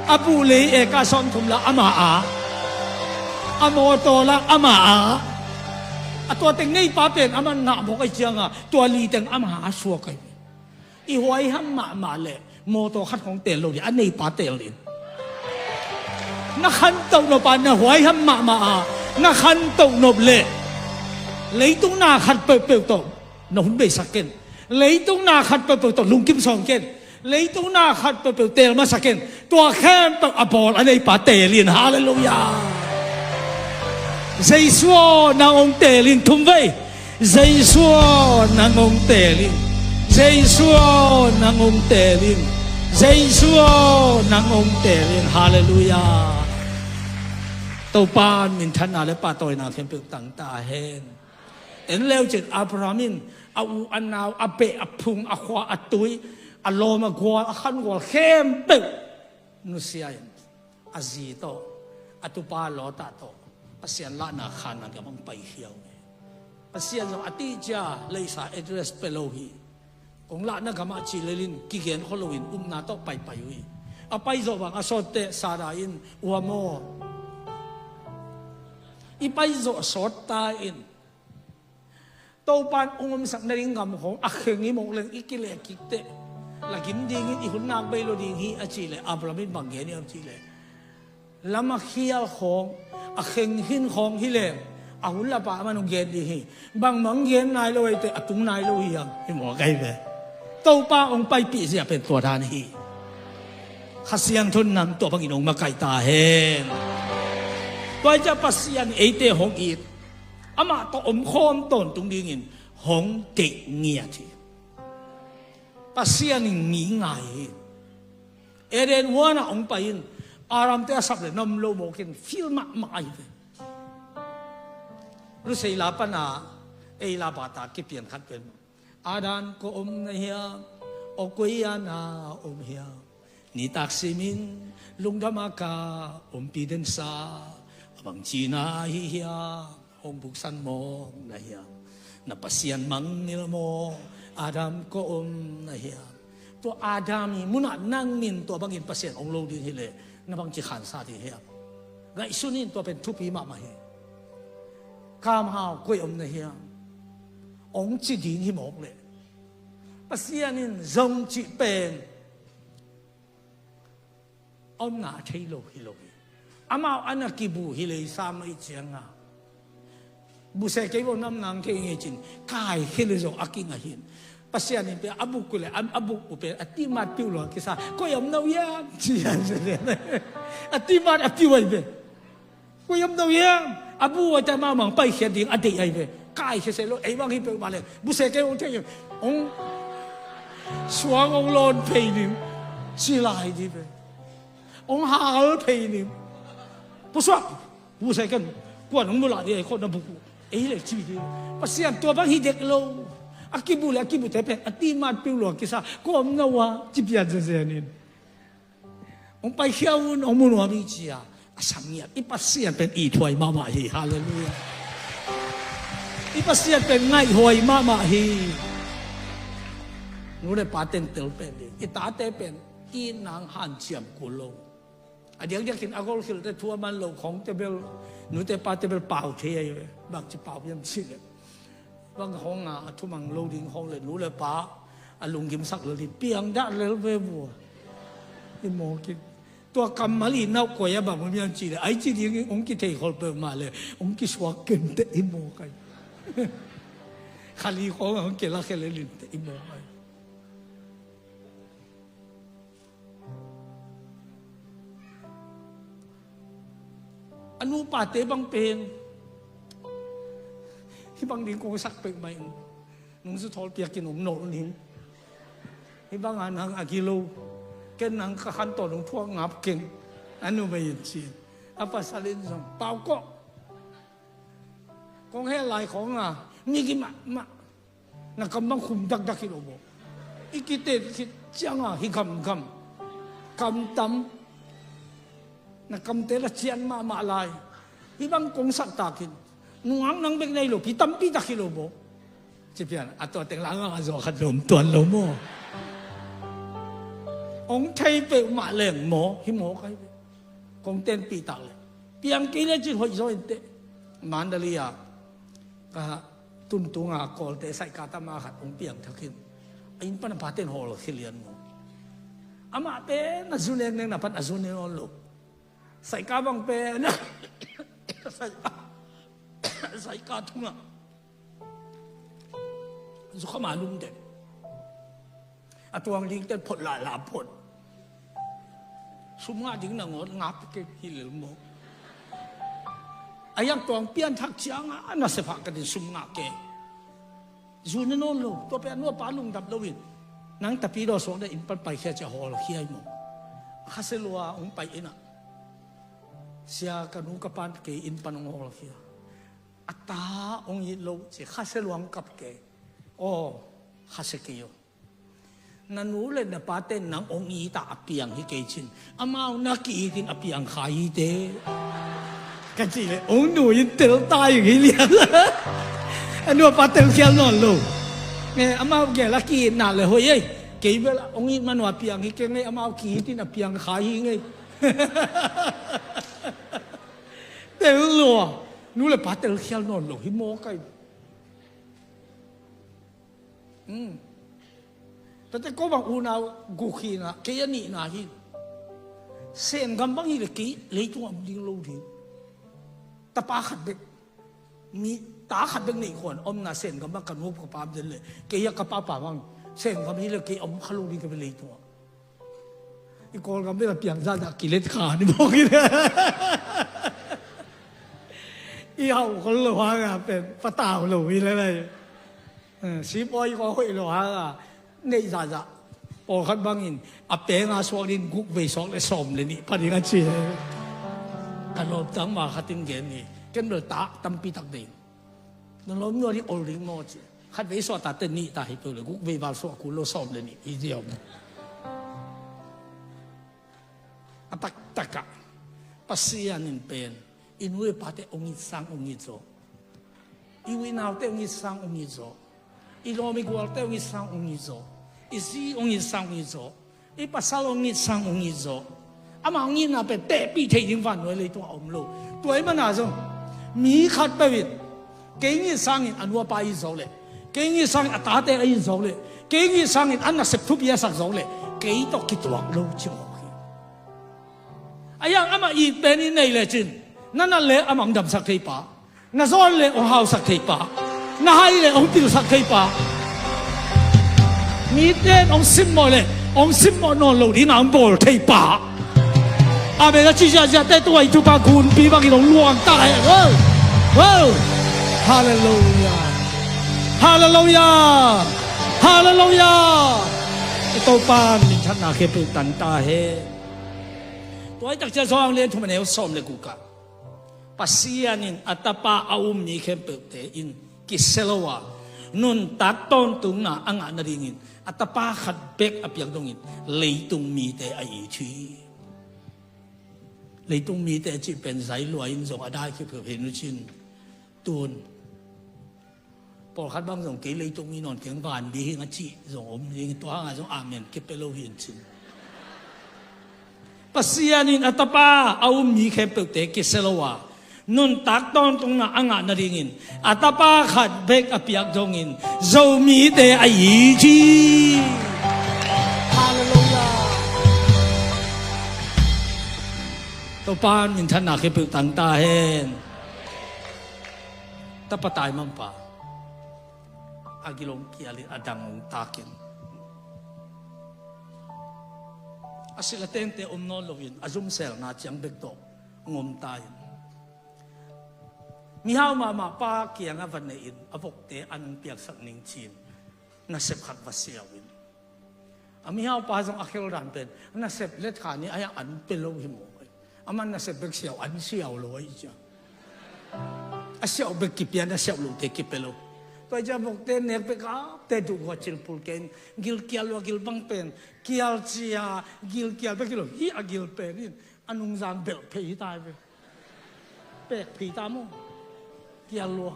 a buh lei eka sawm thum lah amah a, a mawtaw lah amah a. A tua teng neipa pen amah ngah mawk ahi cianga tua li teng amah a suak ahi. I huaiham mahmah leh mawtaw khat hong teel lo ding, a neipa teel ding. Na khantoh nop a, na huaiham mahmah a na khantoh nop leh leitung na khat peuhpeuh tawh na hun beisak ken. Leitung na khat peuhpeuh tawh lungkim sawn ken. Leitung na khat peuhpeuh teel masa ken. Tua khempeuh a bawl a neipa teel in. Halleluiah. Jesu aw, nang hong teel in. Thum vei. Jesu aw, nang hong teel in. Jesu aw, nang hong teel in. Jesu aw, nang hong teel in. Halleluiah. Topa minthanna le pahtawina khempeuh tang ta hen. En leu cin Abraham in a u a nau, a beh a phung, a khua a tui, a lawm a gual, a khan gual khempeuh nusia in a zi tawh, a tupa Lota tawh Pasian lahna Khanaan gam hong paikhia uh hi. Pasian zong a tihcia leisa address pia lo hi. Kong lahna gamah ci lelin kigen kholo in upna tawh paipai uh hi. A paizawh bang a sawt teh Sara in, "Ua maw, i paizawh sawt ta in, Topan hong omsak nading gam khawng a kheng hi mawk leng i kileh kik teh la gim dingin i hun nak bei lo ding hi," a cih leh Abraham in bang gen hiam cih leh, lam a khial khawng, a kheng hin khawng hi leng a hun lapa a man hong gen ding hi. Bangmah hong gen nai lo ahi teh a tung nai lo hi hang. Hi mawk ahi ve. Topa hong paipih zia pen tua dan hi. Kha Siangtho in nang tua bangin hong makaih ta hen. Tua hi ciah Pasian eite hong it, amah tawh omkhawm tawntung dingin hong deih ngiat hi. Pasian in ngi ngai hi. Eden huanah hong pai in Adamte a sap le na om lo mawkin feel mahmah ahi ve. Lusei la pana ei la bata kipian khat pen, "Adam, ko om na hiam? Aw, koi a na om hiam? Nitak simin lungdam a ka ompih den sa a bangci na hi hiam? Hong buksan mawk na hiam? Na Pasian mangngilh maw? Adam, ko om na hiam?" Tua Adam i munah nang min tua bangin Pasian hong lo ding hileh na bangci khansa ding hiam? Ngaihsun in, tua pen thupi mahmah hi. "Kamhau, koi om na hiam?" hong ci ding hi mawk leh Pasian in zong cih pen a omna a thei lo hi lo hi. Amau a na kibu hi lei sam ahi cianga, "Buse kei bawh nam nang kei ngei," cin kaikhia le zong a kingah hin. Pasian in pen a buk uh le a buk uh pen a timat piuh lua kisa, "Koi om no hiam?" ci a timat a piuh ahi ve. "Koi om no hiam?" A bu a ta mamang paikhiat ding a deih ahi ve. Kaikhia se lo, ei bang hi peuhmah le buse kei hong thei hong suang hong lawn phei ning, ci lai dih ve. Hong hal phei ning. "Pusuak, buse ken kuan hong mulah dih ei khawh na buk uh," ei le ci dih. Pasian tua bang hi dek lo. A kibu le a kibute pen a timat piuh lua kisa, "Ko om no a," ci pian zenzen in. Hong paikhia un, hong mu nuam hi cia a sam ngiat. I Pasian pen ithuai mahmah hi. Halleluiah. I Pasian pen ngaihhuai mahmah hi. Nu le pa tentel pen ding. I tate pen i nang hanciam kul lo. A diakdiakin a golkhilte thu a man lo khawngte bel, nute pate bel pau thei ahi ve. Bangci pau hiam cih leh, bang khawng a, a thumang lo ding khawng leh nu leh pa a lunggimsak lel ding, piangdah lel ve vua. I mawk in. Tua kammal i nauh koi a bang om hiam cih leh, ai ci ding hong kitheikhol peuhmah leh hong kisuak kenteh, i mawk ai. Khali khawng a hong kilakhia lel inteh, i mawk ai. A nupate bang pen, hih bang ding kong sak peuhmah in, nungzu thawl piakin hong nolh ning. Hih bang a nang a gilo, ken nang ka khantawn hong thuak ngap keng, a numei in ci. A pasal in zong, Pau kawh, kong heh lai khawng a, migi mahmah. Na kam bang khum dakdak hi lo maw? I kite khit ciang a hi gamgam, kam tam. Na kamte la cian mahmah lai. Hih bang kong sak takin, nungak nang bek nei lo pi tampi tak hi lo maw? Ci pian a, tua teng la a ngah a zaw khat lom tuan lo maw? Hong thei peuhmah leng maw, hi mawk ai ve. Kong tenpih tak leh, piang kei le cin hoih zaw inteh. Mandalay a ka tuntunga Kawlte saika tama khat hong piang thakin, a inn pan a paten hawlkhia lian maw. Amah pen a zu neknek na pan a zu ne nawn lo. Saika bang pen saika, saika thungah zukham a lum den. A tuang dingte phot lala phot. Sum ngah ding na ngawt ngap kei hi lel maw? A yak tuang pianthak ciang a, a nasep hah ka din sum ngah kei. Zu ne nawn lo, tua pen a nu a pa lungdam lo in, nang tapi daw suak deh, inn pan paikhia ci a hawlkhia hi maw? Khasia lua hong pai in a, sia ka nu ka pan kei inn pan hong hawlkhia. A ta hong it lo ci, khasia lua hong kap kei. Aw, khasia kei aw. Na nu le na pate nang hong it a, a piang hi kei cin, amau na ki-it in a piang kha hi te. Ka cih leh hong nu in tel ta ing hi lian. A nu a pa telkhial nawn lo. Nge, amau gel a ki-itna le hoih ei. Kei bel hong it man uh a piang hi kei ngei, amau ki-it in a piang kha hi ngei. Tel lua. Nu le pa telkhial nawn lo hi mawk ai. Hmm. Tate ko bang unau guk hi na, kei a nihna hi. Sengam bang hi le kei leitungah om ding lo ding. Tapa khat bek, mi ta khat bek neih khuan omna Sengam bang ka nu ka pa om den le, kei a ka papa bang Sengam hi le kei om kha lo ding ka bek leitungah. I Kawlgam bek a piang zahzah kilet kha ni bawk hi. I hauh khol lo hanga pen patau lo hi le lai. Eh, sipawi kong hoih lo hanga neih zahzah. Pawlkhat bangin a penga suak din guk vei suak le sawm le nih pha ding a ci. Ka lawmtang ma khat in gen hi. Ken bel ta tampi tak ding. Na lawm nuai ding ol ding maw ci. Khat vei suak ta te nih ta hi peuh le guk vei val suak kul lo sawm le nih hi ziau. A taktakah Pasian in pen i nu i pate hong it sang hong it zaw. I u i naute hong it sang hong it zaw. I lawm i gualte hong it sang hong it zaw. I zi hong it sang hong it zaw. I pasal hong it sang hong it zaw. Amah hong itna pen tehpih thei ding vannuai leitungah a om lo. Tua ahih mana zong mi khat peuh in kei hong it sangin a nu a pa it zaw leh, kei hong it sangin a tate a it zaw leh, kei hong it sangin a nasep thupi a sak zaw leh, kei tawh kituak lo ci mawk hi. A yang amah it pen i neih lecin, na nat le amah hong damsak thei pa, na zawn le hong hausak thei pa, na hai le hong pilsak thei pa, mite in hong simmawh le hong simmawh nawn lo ding a hong bawl thei pa. Amen a ci ziahziahte tua i Topa gunpi bangin hong luang ta hen. Wow! Wow! Halleluiah! Halleluiah! Halleluiah! I Topa minthanna khempeuh tang ta hen. Tua i takcia Johan lian thum a neu sawm le guk ah Pasian in a Tapa a um mi khempeuhte in kisia lo a, nuntak tawntungna a ngah nadingin a Tapa khat bek a piak dongin leitung mite a it hi. Leitung mite cih pen zai lua in zong a dai khipkhip hi nucin tun. Pawlkhat bang zong kei leitung mi nawn keng, van mi hi ing a cih zong om ding, tua hangah zong amen kipia lo hi in cin. Pasian in a Tapa a um mi khempeuhte kisia lo a, nuntak tawntungna a ngah nadingin a Tapa khat bek a piak dongin Zomite a it hi. Halleluiah. Topa in minthanna khempeuh tang ta hen. Tapa taimangpa a gil hong kialin a dang hong takin a sila tengte om nawn loin a zumselna ciang bek tawh hong om ta in, mihau mahmah pa kiangah va nehin a vokte an hong piaksak ning ci-in nasep khat va siau in. A mihau pa zong a kheldan pen nasep let kha ni a, an pia lo hi maw. Aman nasep bek siau, an siau lo ahi cia. A siau bek kipia, na siau lote kipia lo. Tua cia vokte nek bek a te duh hua cilpul ken, gil kial lua, gil bang pen kial cia, gil kial bek hi lo hi. A gil pen in a nungzang belh phei hi ta ve. Pek phei ta maw. Kial lua.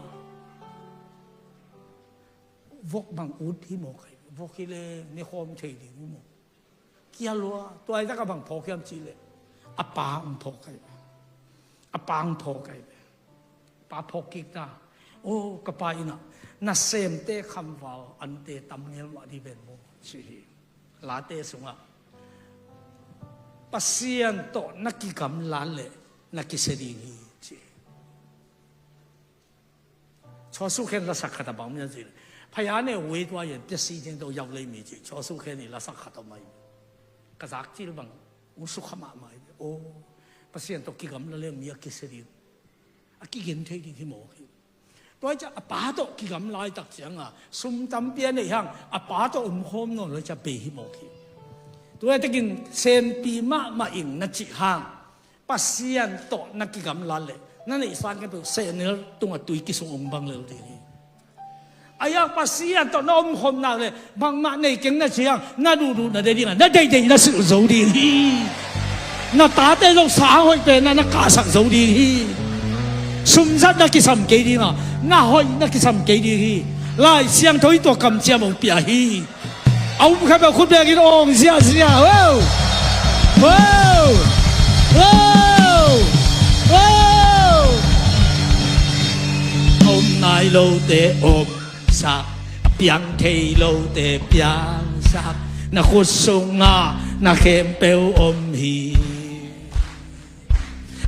Vok bang ut hi maw kai. Vok hi le ne khawm thei ding hi maw. Kial lua. Tua i taka bang phawk hiam cih leh a pa hong phawk kai. A pa hong phawk kai. Pa phawk kik ta. O ka pa in ah nasemte khamval ante tam ngel mah dih ven maw ci hi. Late sungah Pasian tawh na kigamlat leh na kisia ding hi ci hi. Chua Suu Kyi lasak khat a bang mi a ci leh, phaya ne wei tua yen te si jeng to yau lei mi ci. Chua Suu Kyi ni lasak khat a mai. Ka zak cil bang hong sukha mahmah hi. O Pasian tawh kigamlat leh mi a kisia ding, a kigen thei ding hi maw hi. Tua hi cia a pa tawh kigamlat laitak cianga sum tampi a neih hang a pa tawh omkhawm nawn lo cia bei hi maw hi. Tua hi takin sempi mahmah ing na cih hang Pasian tawh na kigamlat leh na neihsa khempeuh sehnel tungah tui kisung ong bang lel ding hi. A iang Pasian tawh na omkhawm nak leh bangmah nei keng na ciang na duhduh na deih dingah na deihdeih na silh zo ding hi. Na tate zong sang hoih pen na na kahsak zo ding hi. Sumzat na kisam kei dingah na hoih na kisam kei ding hi. Lai Siangtho i tua kamciam ong pia hi. A um khat beuh khut bekin awng ziahziah. Wow! Wow! Wow! Wow! A om nai lote omsak, a piang thei lote piangsak, na khut sungah na khempeuh om hi.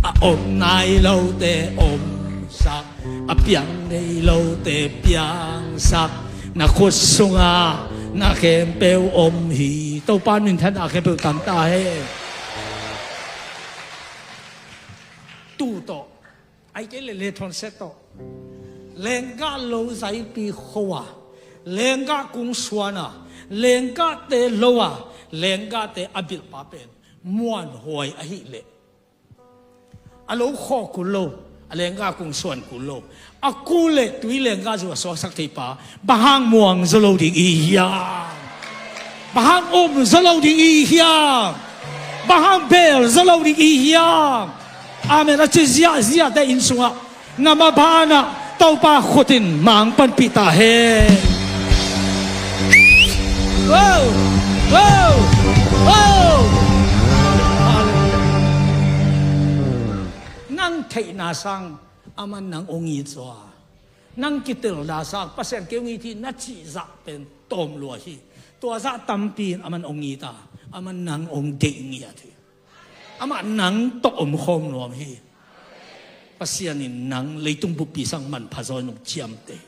A om nai lote omsak, a piang nei lote piangsak, na khut sungah na khempeuh om hi. Topa in minthanna khempeuh tang ta hen. Tu tawh, ai kei le le thon set tawh, lenggah lo zaipi kho a, lenggah kung suan a, lenggahte lo a, lenggahte a bilhpa pen muanhuai ahih leh a lo khawh kul lo, a lenggah kung suan kul lo, a kul le tui lenggah zu a suaksak thei pa, bang hang muang zaw lo ding i hiam? Bang hang um zaw lo ding i hiam? Bang hang bel zaw lo ding i hiam? Amen. A ci ziahziahte inn sungah na mabanah Topa khut in mang panpih ta hen. Wow! Wow! Wow! Nang theihna sang aman nang ong it zaw a, nang kitelna sang Pasian kei ong it hi na cih zah pen tawm lua hi. Tua zah tampi in aman ong it a, aman nang ong deih ngiat hi. Amah nang tawh omkhawm nuam hi. Pasian in nang leitung buppi sang manpha zaw in ong ciamteh.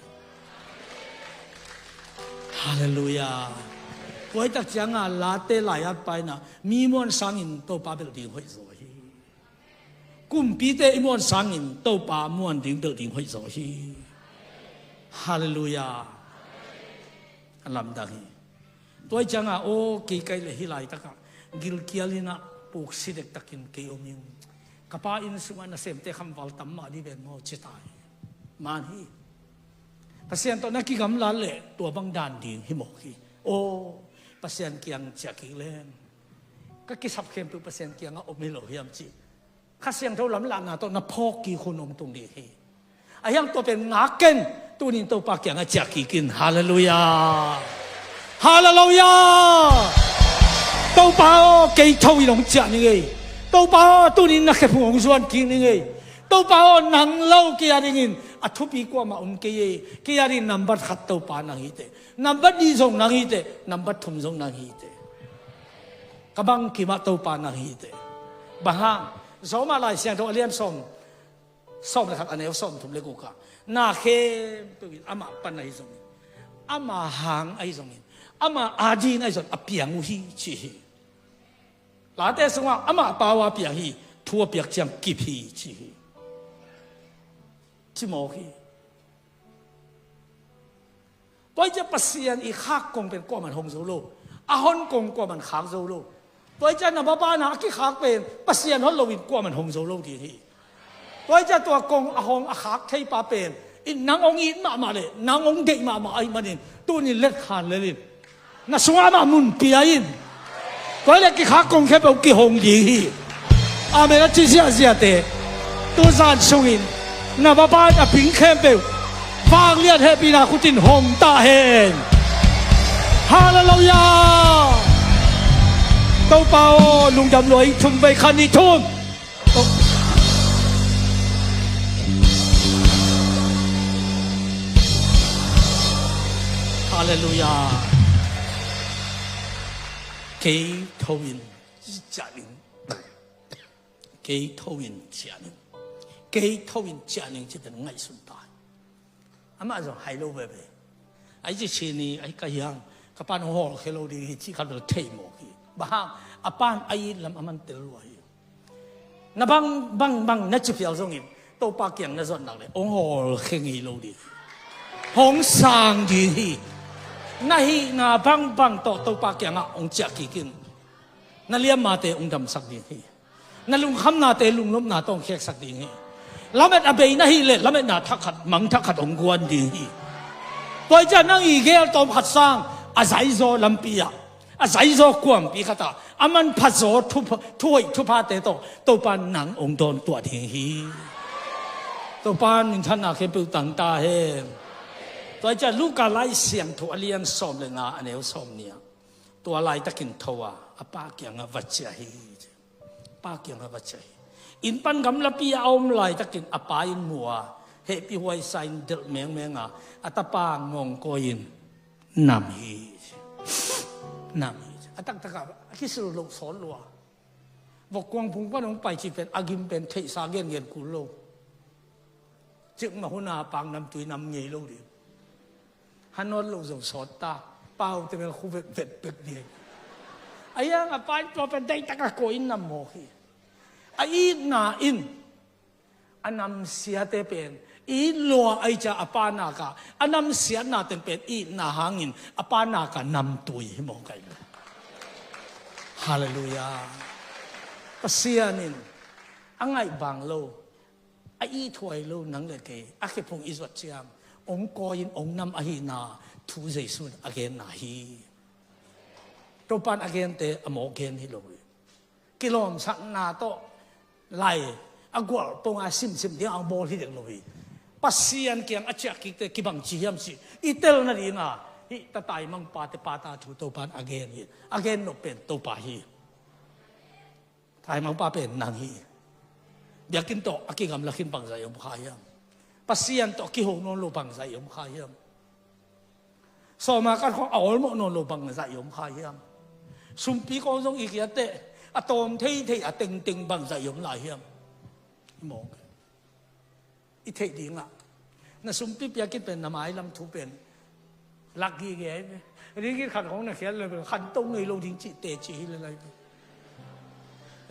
Halleluiah. Tua hi tak cianga Late lai-at pa in ah mi muan sangin Topa belh ding hoih zaw hi. Kumpite i muan sangin Topa muan ding belh ding hoih zaw hi. Halleluiah. A lamdang hi. Tua hi cianga aw kei kai le hih laitakah gilkial in ah puksi dektakin kei om ing. Ka pa inn sungah nasemte khamval tam mah dih ven maw ci ta hi. Man hi. Pasian tawh na kigamlat leh tua bang dan ding hi mawk hi. Aw Pasian kiang ciah kik leng ka kisap khempeuh Pasian kiangah om hi lo hiam cih Kha Siangtho lamlahna tawh na phawk kik hun hong tung ding hi. A hiang tua pen ngak ken. Tunin Topa kiangah ciah kik in. Halleluiah. Halleluiah. Topa aw kei tho in hong ciah ning ei. Topa aw, tunin na khephung hong zuan kik ning ei. Topa aw, nang lo kei a dingin a thupi kuamah om kei ei. Kei a dingin nambat khat Topa nang hi teh. Nambat nih zong nang hi teh. Nambat thum zong nang hi teh. Ka bangkimah Topa nang hi teh. Bang hang, Rom ah Lai Siangtho a lian sawm, sawm le khat a neu sawm thum le guk ah, na khempeuh in amah pan ahi zongin, amah hang ahi zongin, amah adin ahi zongin a piang uh hi ci hi. Late sungah amah pau a piang hi, thu a piak ciang kip hi ci hi. Ci mawk hi. Tua hi ciah Pasian i khak kong pen kuaman hong zo lo. A hon kong kuaman khak zo lo. Tua hi ciah na bapana a kikhak pen Pasian hon loin kuaman hong zo lo ding hi. Tua hi ciah tua kong a hong a khak theipa pen in nang hong it mahmah le nang hong deih mahmah ahih manin tunin letkhan lelin na sungah amah mun pia in. Tua hi leh kikhak kong khempeuh kihong ding hi. Amen a ci ziahziahte, tuzan sungin na bapa na ping khempeuh vanglian hehpihna khutin hong ta hen. Halleluiah. Topa aw, lungdam lua ing. Thum vei, khat, nih, thum. Halleluiah. Kei tho in ciah ning. Kei tho in ciah ning. Kei tho in ciah ning ci pen ngaihsun ta hi. Amah zong hai lo veve. Ai ci ci ni ai ka hiang ka pan hong hawlkhia lo ding hi ci khat lo thei mawk hi. Bang hang, a pan a it lam a man tel lua hi. Na bang bang bang na ci phial zongin Topa kiang na zuat nak le hong hawlkhia ngei lo ding hi. Hong sang ding hi. Na hihna bang bang tawh Topa kiangah hong ciah kik in. Na liammate hong damsak ding hi. Na lungkhamnate lunglopna tawh hong kheksak ding hi. Lamet a bei na hih leh lametna thak khat, mang thak khat hong guan ding hi. Tua hi ciah nang i gel tawm khat sang a zaizaw lampi ah, a zaizaw kuampi khat ah a manphazaw thu, thuhoih thuphate tawh Topa nang hong dawntuah ding hi. Topa minthanna khempeuh tang ta hen. Tua hi ciah Luka Lai Siangtho a lian sawm le nga a neu sawm nih ah, tua laitakin tho a a pa kiangah va ciah hi. Pa kiangah va ciah hi. Inn pan gamlapi a om laitakin a pa in mu a, hehpih huaisa in delh mengmeng a, a tapa ngawngkawi in nam hi. Nam hi. A taktakah a kisil loh sawt lua. Vok kuang phung pan hong pai cih pen a gim pen theihsa gengen kul lo. Cikmah hun a pak namtui nam ngei lo ding. Hanawt lo zong sawt ta. Pau te bel khu vetvet pek ding. A hiang a pa in tua pen deitak a kua in nam mawk hi. A itna in a namsiate pen it lua ai ca a pa naka a namsiatna ten pen itna hangin a pa naka namtui hi mawk ai lo. Halleluiah. Pasian in a ngaih bang lo, a ithuai lo nang le kei a khephung i zuat ciang hong kawi in hong nam ahihna thu Jesu in a genna hi. Topan a gente a mawk gen hi lo hi. Kilawmsakna tawh lai a gualh ponga simsim ding a hong bawl hi dek lo hi. Pasian kiang a ciah kikte kibang ci hiam cih i tel nadinga hih tataimang pate pata thu Topan a gen hi. A gen nop pen Topa hi. Taimangpa pen nang hi. Biakinn tawh a kigamla khin bangzah i om kha hiam? Pasian tawh a kiho nawn lo bangzah i om kha hiam? Sawma kan khawng a awlmawh nawn lo bangzah i om kha hiam? Sumpi kawng zong i kiatteh a tawm theithei a tengteng bangzah i om lai hiam? I mawk. I theih dingah na sumpi piakit pen na mailam thu pen lak gige ahi ve. Ringgit khat khawng na khiat le bel khanto ngei lo ding cih teci hi le lai ve.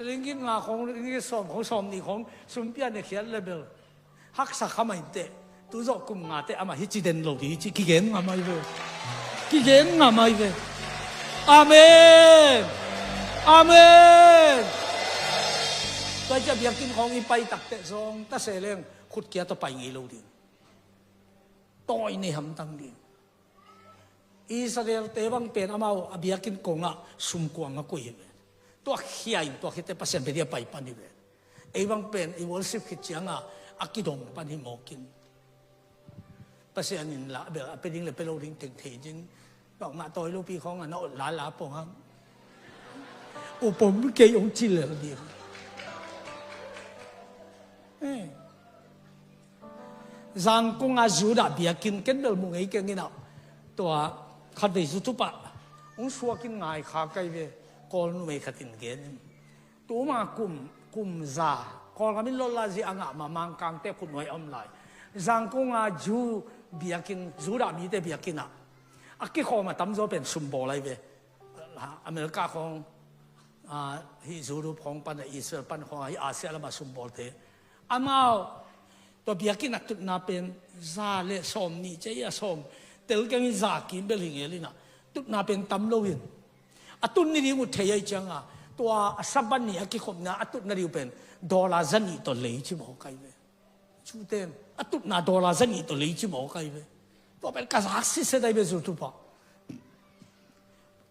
Ringgit nga khawng, ringgit sawm khawng, sawm nih khawng sumpi a na khiat le bel haksa kha mah inteh. Tu zawh kum nga teh amah hi ci den lo ding hi ci kigen ngam ahi ve. Kigen ngam ahi ve. Amen. Amen. Tua ciah biakinn khawng i pai takteh zong ta se leng khutkia tawh pai ngei lo ding. Tawi nei hamtang ding. Israel-te bang pen amau a biakinn kongah sumkuang a koih hi ve. Tua khia in tua khitteh Pasian bia dia pai pan hi ve. Ei bang pen i worship khit cianga a kidong pan hi mawkin. Pasian in lah bel a pe ding le pe lo ding teng thei ding. Bangmah tawi lopi khawng a na ot lala pong hang. Upom kei ong ci lel ding. Zangkong a Judah biakinn ken bel mu ngei keng in ah, tua khatvei zu tup ah hong suak in ngai kha kei ve. Kawl numei khat in gen in, tuma kum, kum za Kawlgam in lawllah zia a ngah ma Mangkangte khut nuai a om lai Zangkong a Ju biakinn, Judah mite biakinn ah a kikhawm a tamzaw pen sumbawl ahi ve. America khawng, ah, hih Europe khawng pan a, Israel pan khawng a, hih Asia lam a sumbawlte. Amau tua biakinn a tutna pen za le sawm nih ci a, sawm tel keng in za kim bel hi ngel in ah, tutna pen tam lo in, a tut ni ding uh thei ahih ciang a, tua a Sabbath ni a kikhopna a tutna ding uh pen dollar za nih tawh lei ci mawk ahi ve. Jute in a tutna dollar za nih tawh lei ci mawk ahi ve. Tua pen ka zak sitset ahi ve, zu tup ah.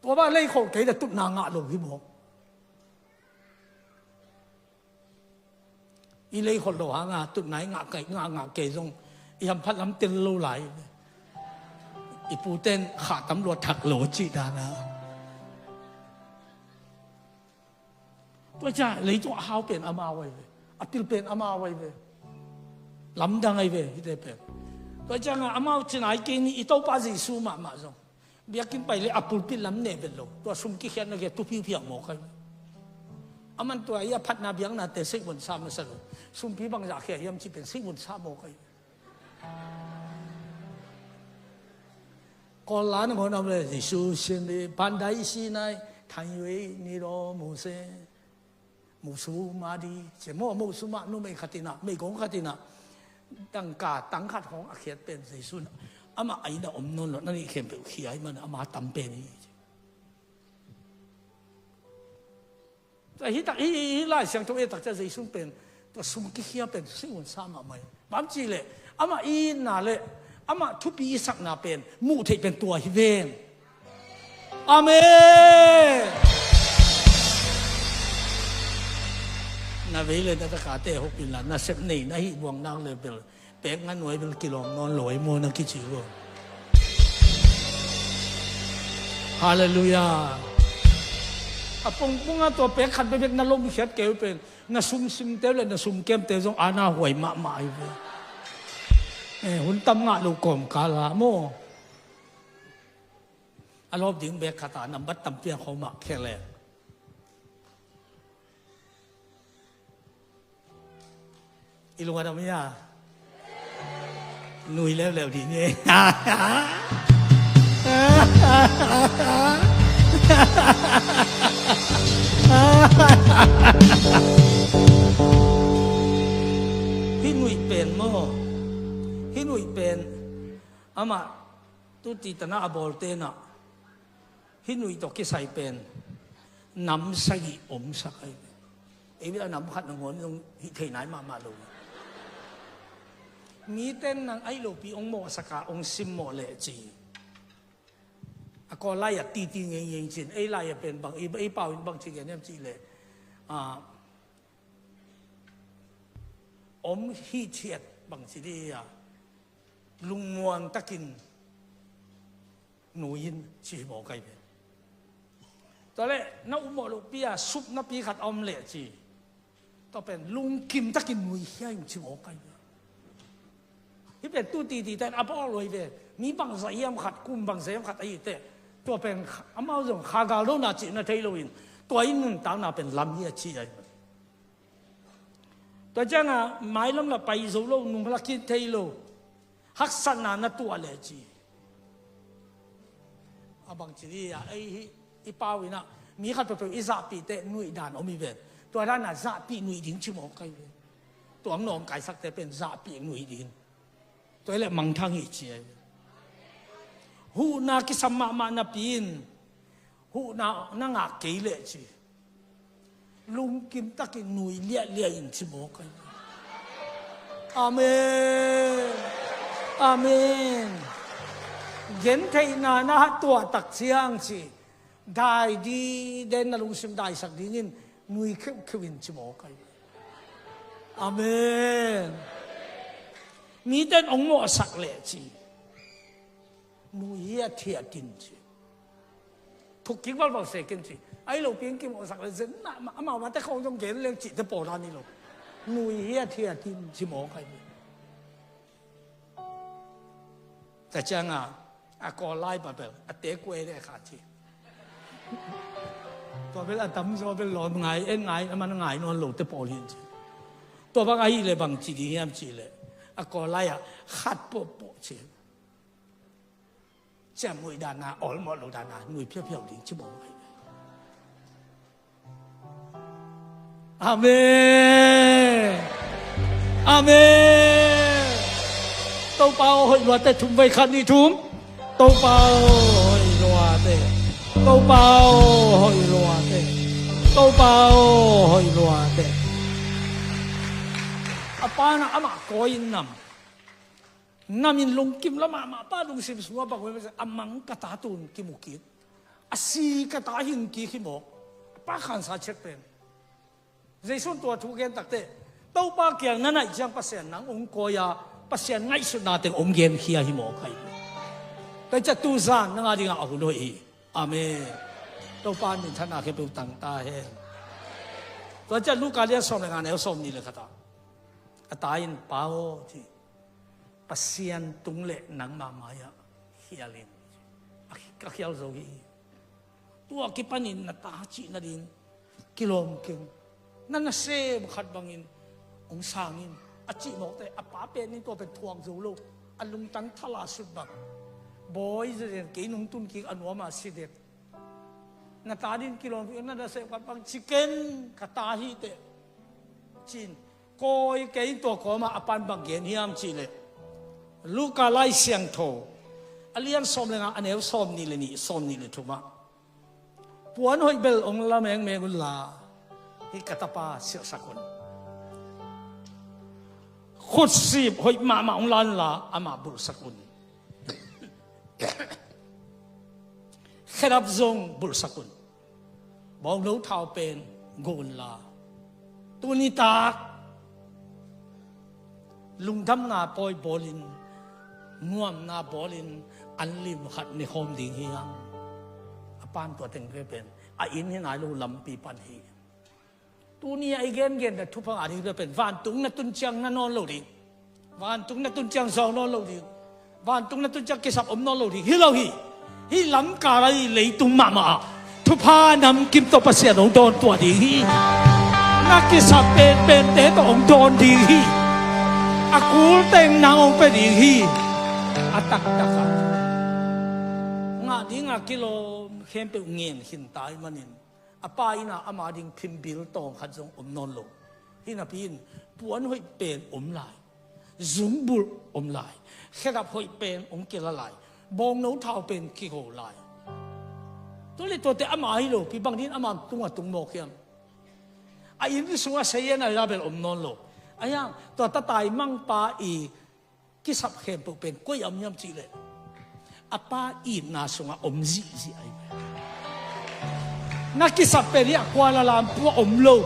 Tua bang lei khol kei leh tutna ngah lo hi mawk. I lei khol lo hang a tutna i ngah kei, ngah, ngah kei zong i hamphat lam tel lo lai. I pute in khah tam lua thak lo cih dan a. Tua ciang leitung a hau pen amau ahi ve. A pil pen amau ahi ve. Lamdang ahi ve hihte pen. Tua ciang a amau ci nai kei ni, i Topa Jesu mahmah zong biakinn pai leh a pulpit lam neh vet lo, tua sum kikhiatna kei a tu phiuphiau mawk ahi ve. Aman tua i a phatna biaknate seihvon sa masa lo. Sumpi bangzah khia hiam cih pen seihvon sa mawk ahi ve. Kawl la nangawn a om leh Jesu sin di pandai si nai than yue ni lo mu se. Musu mah di ci maw, musu mah numei khat in ah, meigong khat in ah, dangka tang khat hong a khiat pen Jesu in amah a inn ah om nawn lo, na nih khempeuh khia ahih man amah tam pen hi ci. Tua hi tak, hi, hi, hi Lai Siangtho i et tak ciang Jesu pen tua sum kikhia pen seihvon sa mahmah hi. Bang hang hiam cih leh amah i itna le amah thupi i sakna pen muh theih pen tua hi ven. Amen. Na vei le na takate hopin la, nasep nei na hih buang nak le bel pek nga nuai bel kilawm nawn lo ahi maw na kici uh. Halleluiah. A pongpong a tua pek khat bekbek na lomkhiat kei uh pen na sumsimte uh le na sumkemte zong ana huai mahmah ahi ve. Eh, hun tam ngah lo kawmkal a maw. A lawp ding bek khat a nambat tampi a khawm ah khe leng. I lung a dam hi a. Nui leuleu dih ni. Hih nuih pen maw? Hih nuih pen amah tuti tana a bawlte in ah hih nuih tawh kisai pen nam sagih omsak ahi ve. Ei bel a nam khat nangawn zong hih thei nai mahmah lo. Mite in nang ahi lopi hong mawhsak a hong simmawh leh ci. A Kawl lai-ah titi ngeingei cin, ei lai-ah pen bang, ei, ei pau in bang ci gen hiam cih leh, ah, om hithiat bang ci dih a, lungmuang takin nui in ci hi mawk ahi ve. Tua leh na upmawh lohpi a supnapi khat a om leh ci. Tua pen lungkim takin nuihia in ci mawk ahi ve. Hih pen tu titi ten a bawl lo hi ve. Mi bangzah hiam khat, kum bangzah hiam khat ahi teh, tua pen amau zong kha gal dona cihna thei loin tua in nuntakna pen lam hi a ci ahi ve. Tua ciangah mailam lah pai zo lo, nung lah khin thei lo. Haksatna na tuah leh ci. A bang ci dih a, ei hi, i pau in ah mi khat peuhpeuh i zahpih teh nuih dan om hi ven. Tua dan a zahpih nuih ding ci mawk ahi ven. Tua ang nawngkaisakte pen zahpih nuih ding. Tua hi leh mangthang hi ci ahi ven. Huhna kisam mahmah napi in huhna na ngah kei leh ci. Lungkim takin nui liahliah in ci mawk ahi. Amen. Amen. Gentheihna na tuah tak ciang ci, dai diden na lungsim daisak dingin nui kheuhkheuh in ci mawk ahi. Amen. Mite in hong mawhsak leh ci, nui hiathiat in ci. Thukkik valval se ken ci. Ahi lopi in kimawhsak le zen na, amau mate khawng zong gen leng cihte pawldan hi lo. Nui hiathiat in ci mawk ahi. Tua ciangin a Kawl lai pa bel a te kuai le kha ci. Tua bel a tamzaw bel lawm ngai, en ngai, a man ngai nawn lo te pawl hi ci. Tua bang ahih leh bang ci ding hiam cih leh a Kawl lai ah khat pawhpawh ci. Ciamnuih dan a, awlmawh lo dan a nui phiaphiau ding ci mawk hi. Amen. Amen. Topa aw, hoih luate, thum vei, khat, nih, thum. Topa aw, hoih luate. Topa aw, hoih luate. Topa aw, hoih luate. A pa in amah kawi in nam. Nam in lungkim lua mahmah, pa lungsim sungah bang ve, a mang ka ta tun kimu kik, a si ka ta hin kik hi mawk. Pa khansa ciat pen Jesu in tua thu gen takteh, Topa kiang na naih ciang Pasian nang hong kawi a, Pasian ngaihsutna teng hong genkhia hi mawk hi. Tua ciang tu zan nang a dingah a hun hoih hi. Amen. Topa in minthanna khempeuh tang ta hen. Tua ciang Luka lian sawm le nga, neu sawmnih le khat ah a ta in, Pa aw, ci, Pasian tung le nangmah mai-ah khial in. A, a khial zo hi. Tua kipanin na ta cih nading kilawm keng. Na nasem khat bangin hong sang in, a cih mawk teh, a pa pen in tua pen thuak zo lo. A lungtang thalah sut bang. Bawi, zazen kei nong tun kik a nuam a si det. Na ta ding kilawm keng, na nasem khat bang ci ken, ka ta hi teh, ci-in kawi kei in. Tua kawmah a pa in bang gen hiam cih leh, Luka Lai Siangtho a lian sawm le nga, a neu sawmnih le nih, sawmnih le thum ah, Puan hoih bel hong la mengmeng un la, hih ka tapa silhsak un. Khutsip hoih mahmah hong la un la, amah bulhsak un. Khedap zong bulhsak un. Bawngno thau pen guh un la, tuni tak lungdamna pawi bawlin, nuamna bawlin, an lim khat ne khawm ding hi hang. A pa in tua teng ve pen a inn hi nai lo, lampi pan hi. Tuni a i gengen na thupha ngah ding pen vantung na tun ciang na nawn lo ding. Vantung na tun ciang zawng nawn lo ding. Vantung na tun ciang kisap om nawn lo ding hi lo hi. Hih lamkal a i leitung mahmah ah thupha namkim tawh Pasian hong dawn tuah ding hi. Na kisap penpente tawh hong dawn ding hi. A kul teng nang hong pia ding hi. A taktak ah ngah ding a kilawm khempeuh ngen khin ta ahih manin, a pa inn ah ama ding phimbil tawng khat zong om nawn lo. Hih napi in puan hoih pen om lai, zungbulh om lai, khedap hoih pen hong kila lai, bawngno thau pen kiho lai. Tua leh tuate ama hi lo, pi bang ding ama tungah tung mawk hiam? A inn sungah sayan a label om nawn lo. Ahi hang tua tataimangpa i kisap khempeuh pen koi a om hiam cih leh, a pa itna sungah om zihziah ahi. Na kisap pen hi a, Kuala Lumpur ah om lo,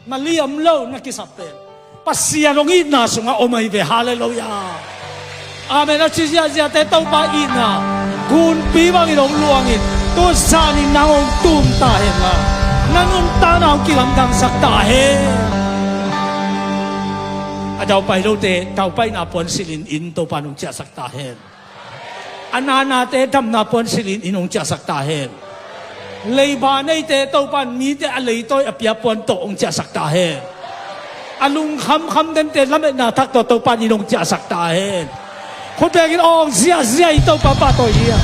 Mali om lo, na kisap pen Pasian hong itna sungah om ahi ve. Halleluiah. Amen. A ci ziahziahte Topa itna gunpi bangin hong luangin, tu zanin nang hong tum ta hen la, na nuntakna hong kilamdangsak ta hen. A daupai lote daupaina puan silhin inn Topa in hong ciahsak ta hen. A nanate damna puan silhin inn hong ciahsak ta hen. Leiba neite Topa in mite a leitawi a pia puan tawh hong ciahsak ta hen. A lungkhamkham dente lametna thak tawh Topa in inn hong ciahsak ta hen. Khut bengin awng ziahziah in Topa pahtawi hi a.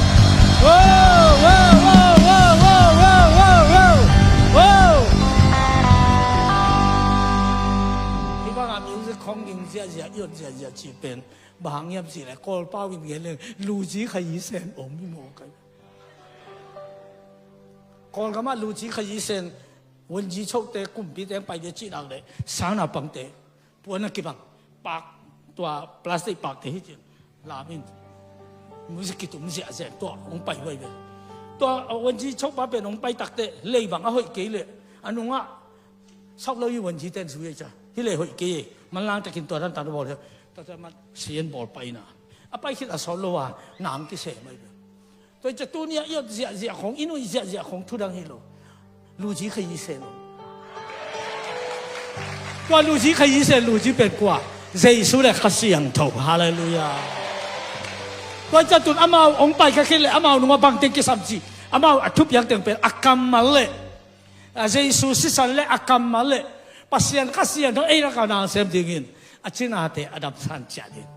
Wow, wow, wow. Hih bangah music khong ging ziahziah, i ot ziahziah cih pen bang hang hiam cih leh, Kawlpau in gen leng, luzi kha i sen om hi maw kai. Kawlgamah luzi kha i sen, wunzi chote kumpite hong pai ve cih nak leh, sangnaupangte puan a kibang pak, tua plastic pakte hi cin lam in music kitum ziahziah, tua hong pai huai ve. Tua wunzi chopa pen hong pai takteh, leibang a hoih kei leh a nungah sauh lo hi, wunzite in zui ei cia. Hi leh hoih kei ei. Manlang takin tua dan tan bawl hi. Tua tua man sian bawl paina, a pai khit a sawt lo a nang kisem ahi ve. Tua hi cia tuni a i ot ziahziah khong, i nuih ziahziah khong thudang hi lo. Luzi kha i sen lo. Tua luzi kha i sen, luzi pen kua? Jesu le Kha Siangtho. Halleluiah. Tua ciang tun amau hong paikha khit leh amau nungah bangteng kisam ci, amau a thupiak teng pen a kammal leh a Jesu sisan leh a kammal leh Pasian Kha Siangtho ei lakah na sem dingin a cinate a damsan ciat ding.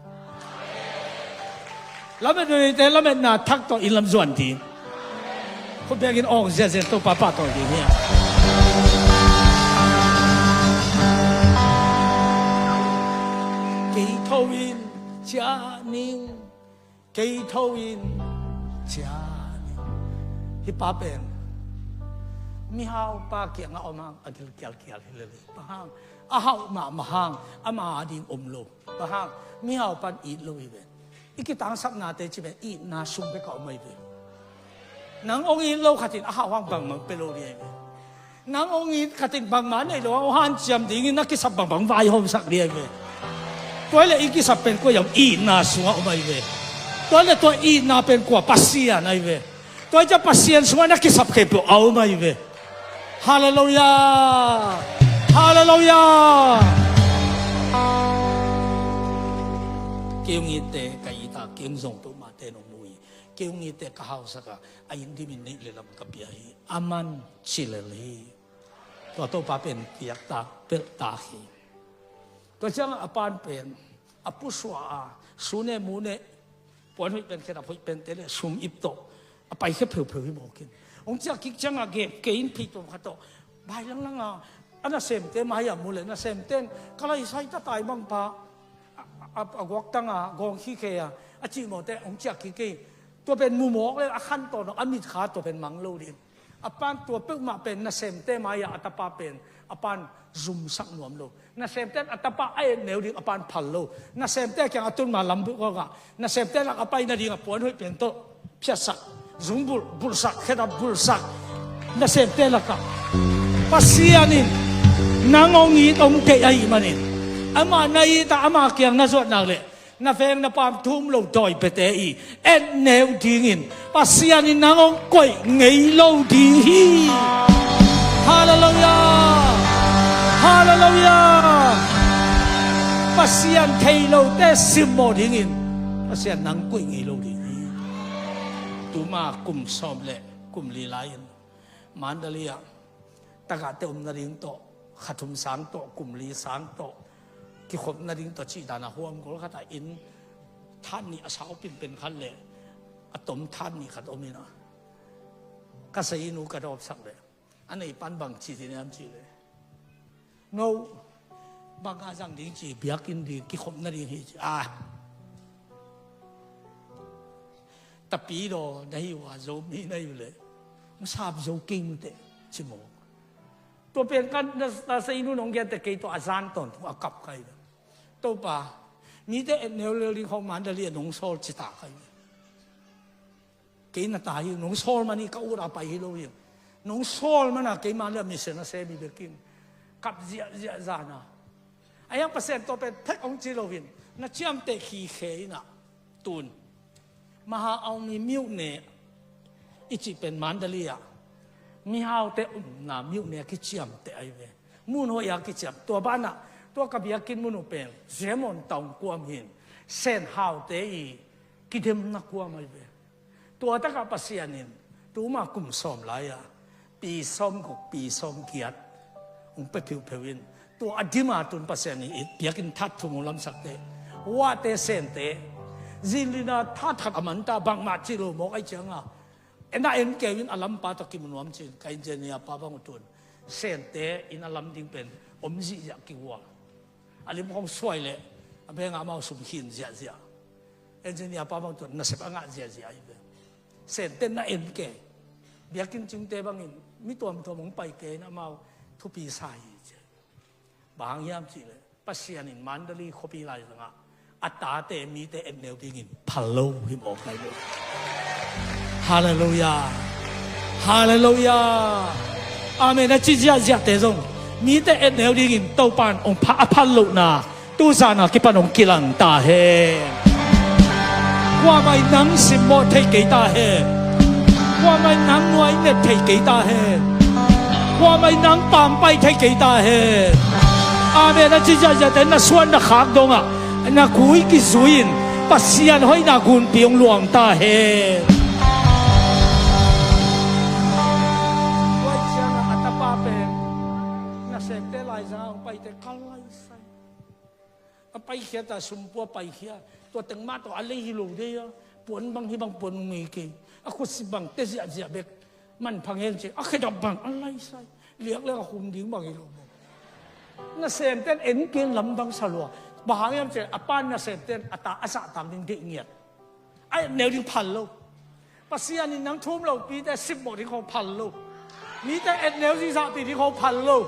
Lametna neite lametna thak tawh inn lam zuan ding. Khut bengin awng ziahziah Topa pahtawi ding hi. Kei tho in ciah ning, kei tho in ciah ning. Hih pa pen mihau pa kiangah om hang a gil kialkial hi lel hi. Bang hang? A hauh mahmah hang ama ading om lo. Bang hang? Mihau pan it lo hi ve. I kitangsapnate ci ve, itna sung bek a om ahi ve. Nang hong it lo khatin a hauh hang bangmah pia lo ding ahi ve. Nang hong it khatin bangmah nei lo hang hong hanciam dingin na kisap bangbang vaihawmsak ding ahi ve. Tua hi leh i kisap pen kua hiam? Itna sungah om ahi ve. Tua hi leh tua itna pen kua? Pasian ahi ve. Tua hi ciang Pasian sungah na kisap khempeuh a om ahi ve. Halleluiah. Halleluiah. Kei hong itte ka it a, kei hong zong peuhmahte nong mu hi. Kei hong itte ka hausak a, a inn dimin neih le lam ka pia hi. Aman ci lel hi. Tua Topa pen piaktak pelhtak hi. Tua ciangah a pan pen a pusuah a, su ne mu ne, puan hoih pen, khedap hoih pente le sum ip tawh a paikhia pheupheu hi mawk in. Hong ciah kik ciangah gep kei in phei tuam khat tawh, bai langlang a, a nasemte mai-ah mu leh nasemte in ka laisai ta tai bang pa, a, a, a guaktang a gawng khikhei a, a cih mawte hong ciah kik kei. Tua pen mu mawk le a khan tawn a mitkha tua pen mang lo ding. A pan tua peuhmah pen nasemte mai-ah a tapa pen a pan zumsak nuam lo. Nasemte in a tapa a etneu ding a pan phal lo. Nasemte kiang a tun ma lam buk awkah nasemte lak a pai nading a puan hoih pen tawh phiatsak, zungbulh bulhsak, khedap bulhsak. Nasemte lakah Pasian in nang hong it hong deih ahih manin, amah na it a, ama kiang na zuat nak leh na veng na paam thu um lo dawi piate i etneu dingin Pasian in nang hong koih ngei lo ding hi. Halleluiah. Halleluiah. Pasian thei lote simmawh dingin Pasian nang koih ngei lo ding hi. Tuma kum sawm le kum li lai-in Mandalay ah tagahte om nading tawh, kha thum sang tawh, kum li sang tawh kikhop nading tawh cih dan a huam gol khat ah inn that nih a sau pinpen khat le a tom that nih khat om in a, ka sei nu ka dawpsak le a nei pan bang ci ding hiam cih le, no, bang a zang ding ci, biakinn ding, kikhop nading hi ci a. Tapidaw na hi uh a, Zomi na hi uh leh hong sap zo kei un teh ci mawk. Tua pen ka na, na sei nu nong gente kei tawh a zan tawntung a kap kai ve. Topa, mite etneu lel ding khawng Mandalay ah nong sawl ci ta kai ve. Kei na ta hi, nong sawl man hi, ka ut a pai hi lo hi. Nong sawl man a kei Mandalay ah mission a sem hi bekin kap ziahziah zan a. A hiang Pasian tua pen thek hong ci lo hin na ciamteh khikhe in a, tun Maha Aung mi myone i cih pen Mandalay ah mihaute umna myone a kiciamteh ahi ve. Mun hoih a kiciam. Tua banah tua ka biakinn mun uh pen Ziamon Taung kuam hin Sen Haute i kidemna kuam ahi ve. Tua takah Pasian in tuma kum sawm lai-a pi sawm guk, pi sawm giat hong pia pheupheu in, tua a dima tun Pasian in biakinn that thum hong lamsakte, Wate Sente, zinlina that khat a manta bangmah cih lo mawk ahi cianga, en a en keu in a lampa tawh kimu nuam cin ka engineer pa bang uh tun Sente in a lam ding pen om zihziah kigual. A lim khong suai leh a bengah amau sum khin ziahziah. Engineer pa bang tun nasep a ngah ziahziah ahi ve. Sente na en kei. Biakinn cingte bangin mi tuamtuam hong pai kei in amau thupi sa hi ci. Bang hang hiam cihleh Pasian in Mandalay khuapi laizangah a tate mite etneu dingin phal lo hi mawk ahi lo. Halleluiah. Halleluiah. Amen. A ci ziahziahte zong mite etneu dingin Topan hong pha a phal lohna tuzana kipan hong kilang ta hen. Kuamah in nang simmawh thei kei ta hen. Kuamah in nang nuai net thei kei ta hen. Kuamah in nang pampai thei kei ta hen. Amen. A ci ziahziahte na suan na khak dongah na kui kizui in Pasian hoihna gunpi hong luang ta hen. Tua ciangin a tapa pen nasemte laizang hong paite kal laisai. A paikhia ta, sumpua paikhia. Tua teng mah tawh a lei hi lo dei a, puan bang hi bang puan ngei kei. A khutsip bang te ziahziah bek. Manpha ngen ci a, khedap bang a laisai. Liakliak a khum ding bang hi lo maw. Nasemten en ken lamdang sa lua. Bang hang hiam ci a, a pan nasemten a ta a zahtak ding deih ngiat. A etneu ding phal lo. Pasian in nang thu um lopite sipmawh ding khawng phal lo. Mite etneu zizahpih ding khawng phal lo.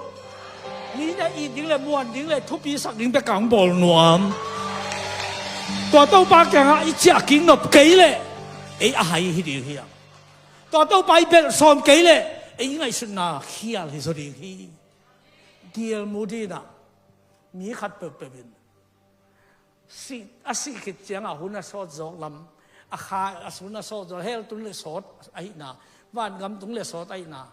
Mite it ding le muan ding le thupi sak ding bek a hong bawl nuam. Tua Topa kiangah i ciah kik nop kei leh ei a hai hi ding hiam? Tua Topa i belh sawm kei leh ei ngaihsutna khial hi zaw ding hi. Dial Moody in ah mi khat peuhpeuh in sih, a sih khit ciangah hun a sawt zawk lam, a kha, a hun a sawt zawk, hell tung le sawt ahihna, vangam tung le sawt ahihna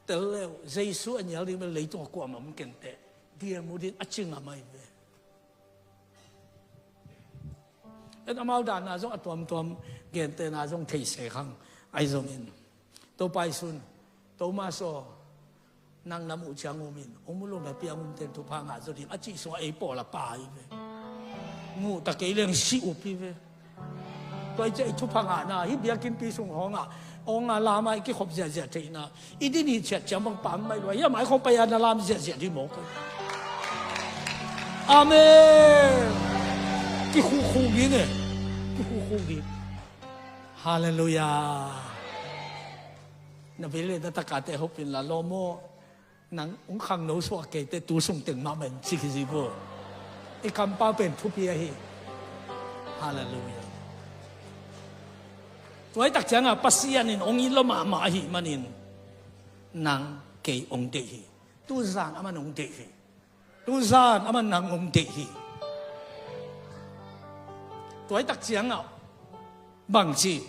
tel le uh, Jesu a nial ding bel leitung a kuamah om keng teh, Dial Moody in a ci ngam ahi ve. En amau danna zong a tuamtuam, gentehna zong thei se khang ahi zongin, Topa i sun, Thomas aw, nang na muh ciang um in, hong mu lo na piang umten thupha ngah zaw ding a cih sungah ei pawl a pa hi ve. Muh ta kei leng si up hi ve. Tua i ciah i thupha ngahna hih biakinnpi sung hawngah, hawngah lamah i kikhop ziahziah theihna, i din hi ciat ciang bang pam mai lua hiam, ai khawng pai a na lam ziahziah ding mawk. Amen. Kikhukhuk ding e. Kikhukhuk ding. Halleluiah. Na vei le na takate hopin la lawm aw. Nang hong khangno suak keite tu sung teng mahmah in ci hi zi vo. I kampau pen thupi ahi. Halleluiah. Tua i tak ciangah Pasian in hong it lua mahmah ahih manin nang kei hong deih hi. Tuzan aman hong deih hi. Tuzan aman nang hong deih hi. Tua i tak ciangah bangci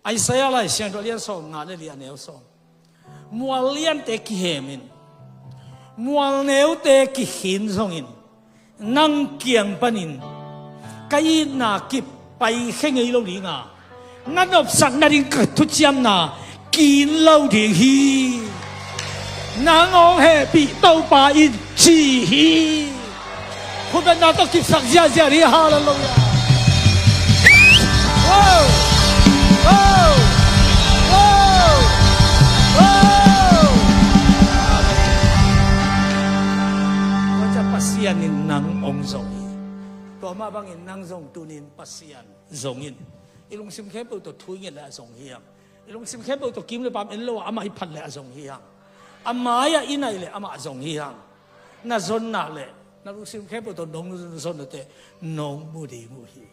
Isaiah lai siangtho lian sawm nga le li a neu sawm. Mual liante kihemin, mual neute kikhin zongin, nang kiang panin ka itna kip paikhia ngei lo dinga, na nopsak nading ka thuciamna kin lo ding hi. Nang hong hehpih Topa in ci hi. Khutbetna tawh kipsak ziahziah hi. Halleluiah. Wow! Wow! Wow! Wow! Tua ciah Pasian in nang hong zong hi. Tua mah bangin nang zong tunin Pasian zong in. I lungsim khempeuh tawh thu i nget le a zong hi hang. I lungsim khempeuh tawh kim le pam en lo a, amah i phat le a zong hi hang. A mai-ah i nai le amah a zong hi hang. Na zon nak le na lungsim khempeuh tawh nong zon nate nong mu ding uh hi.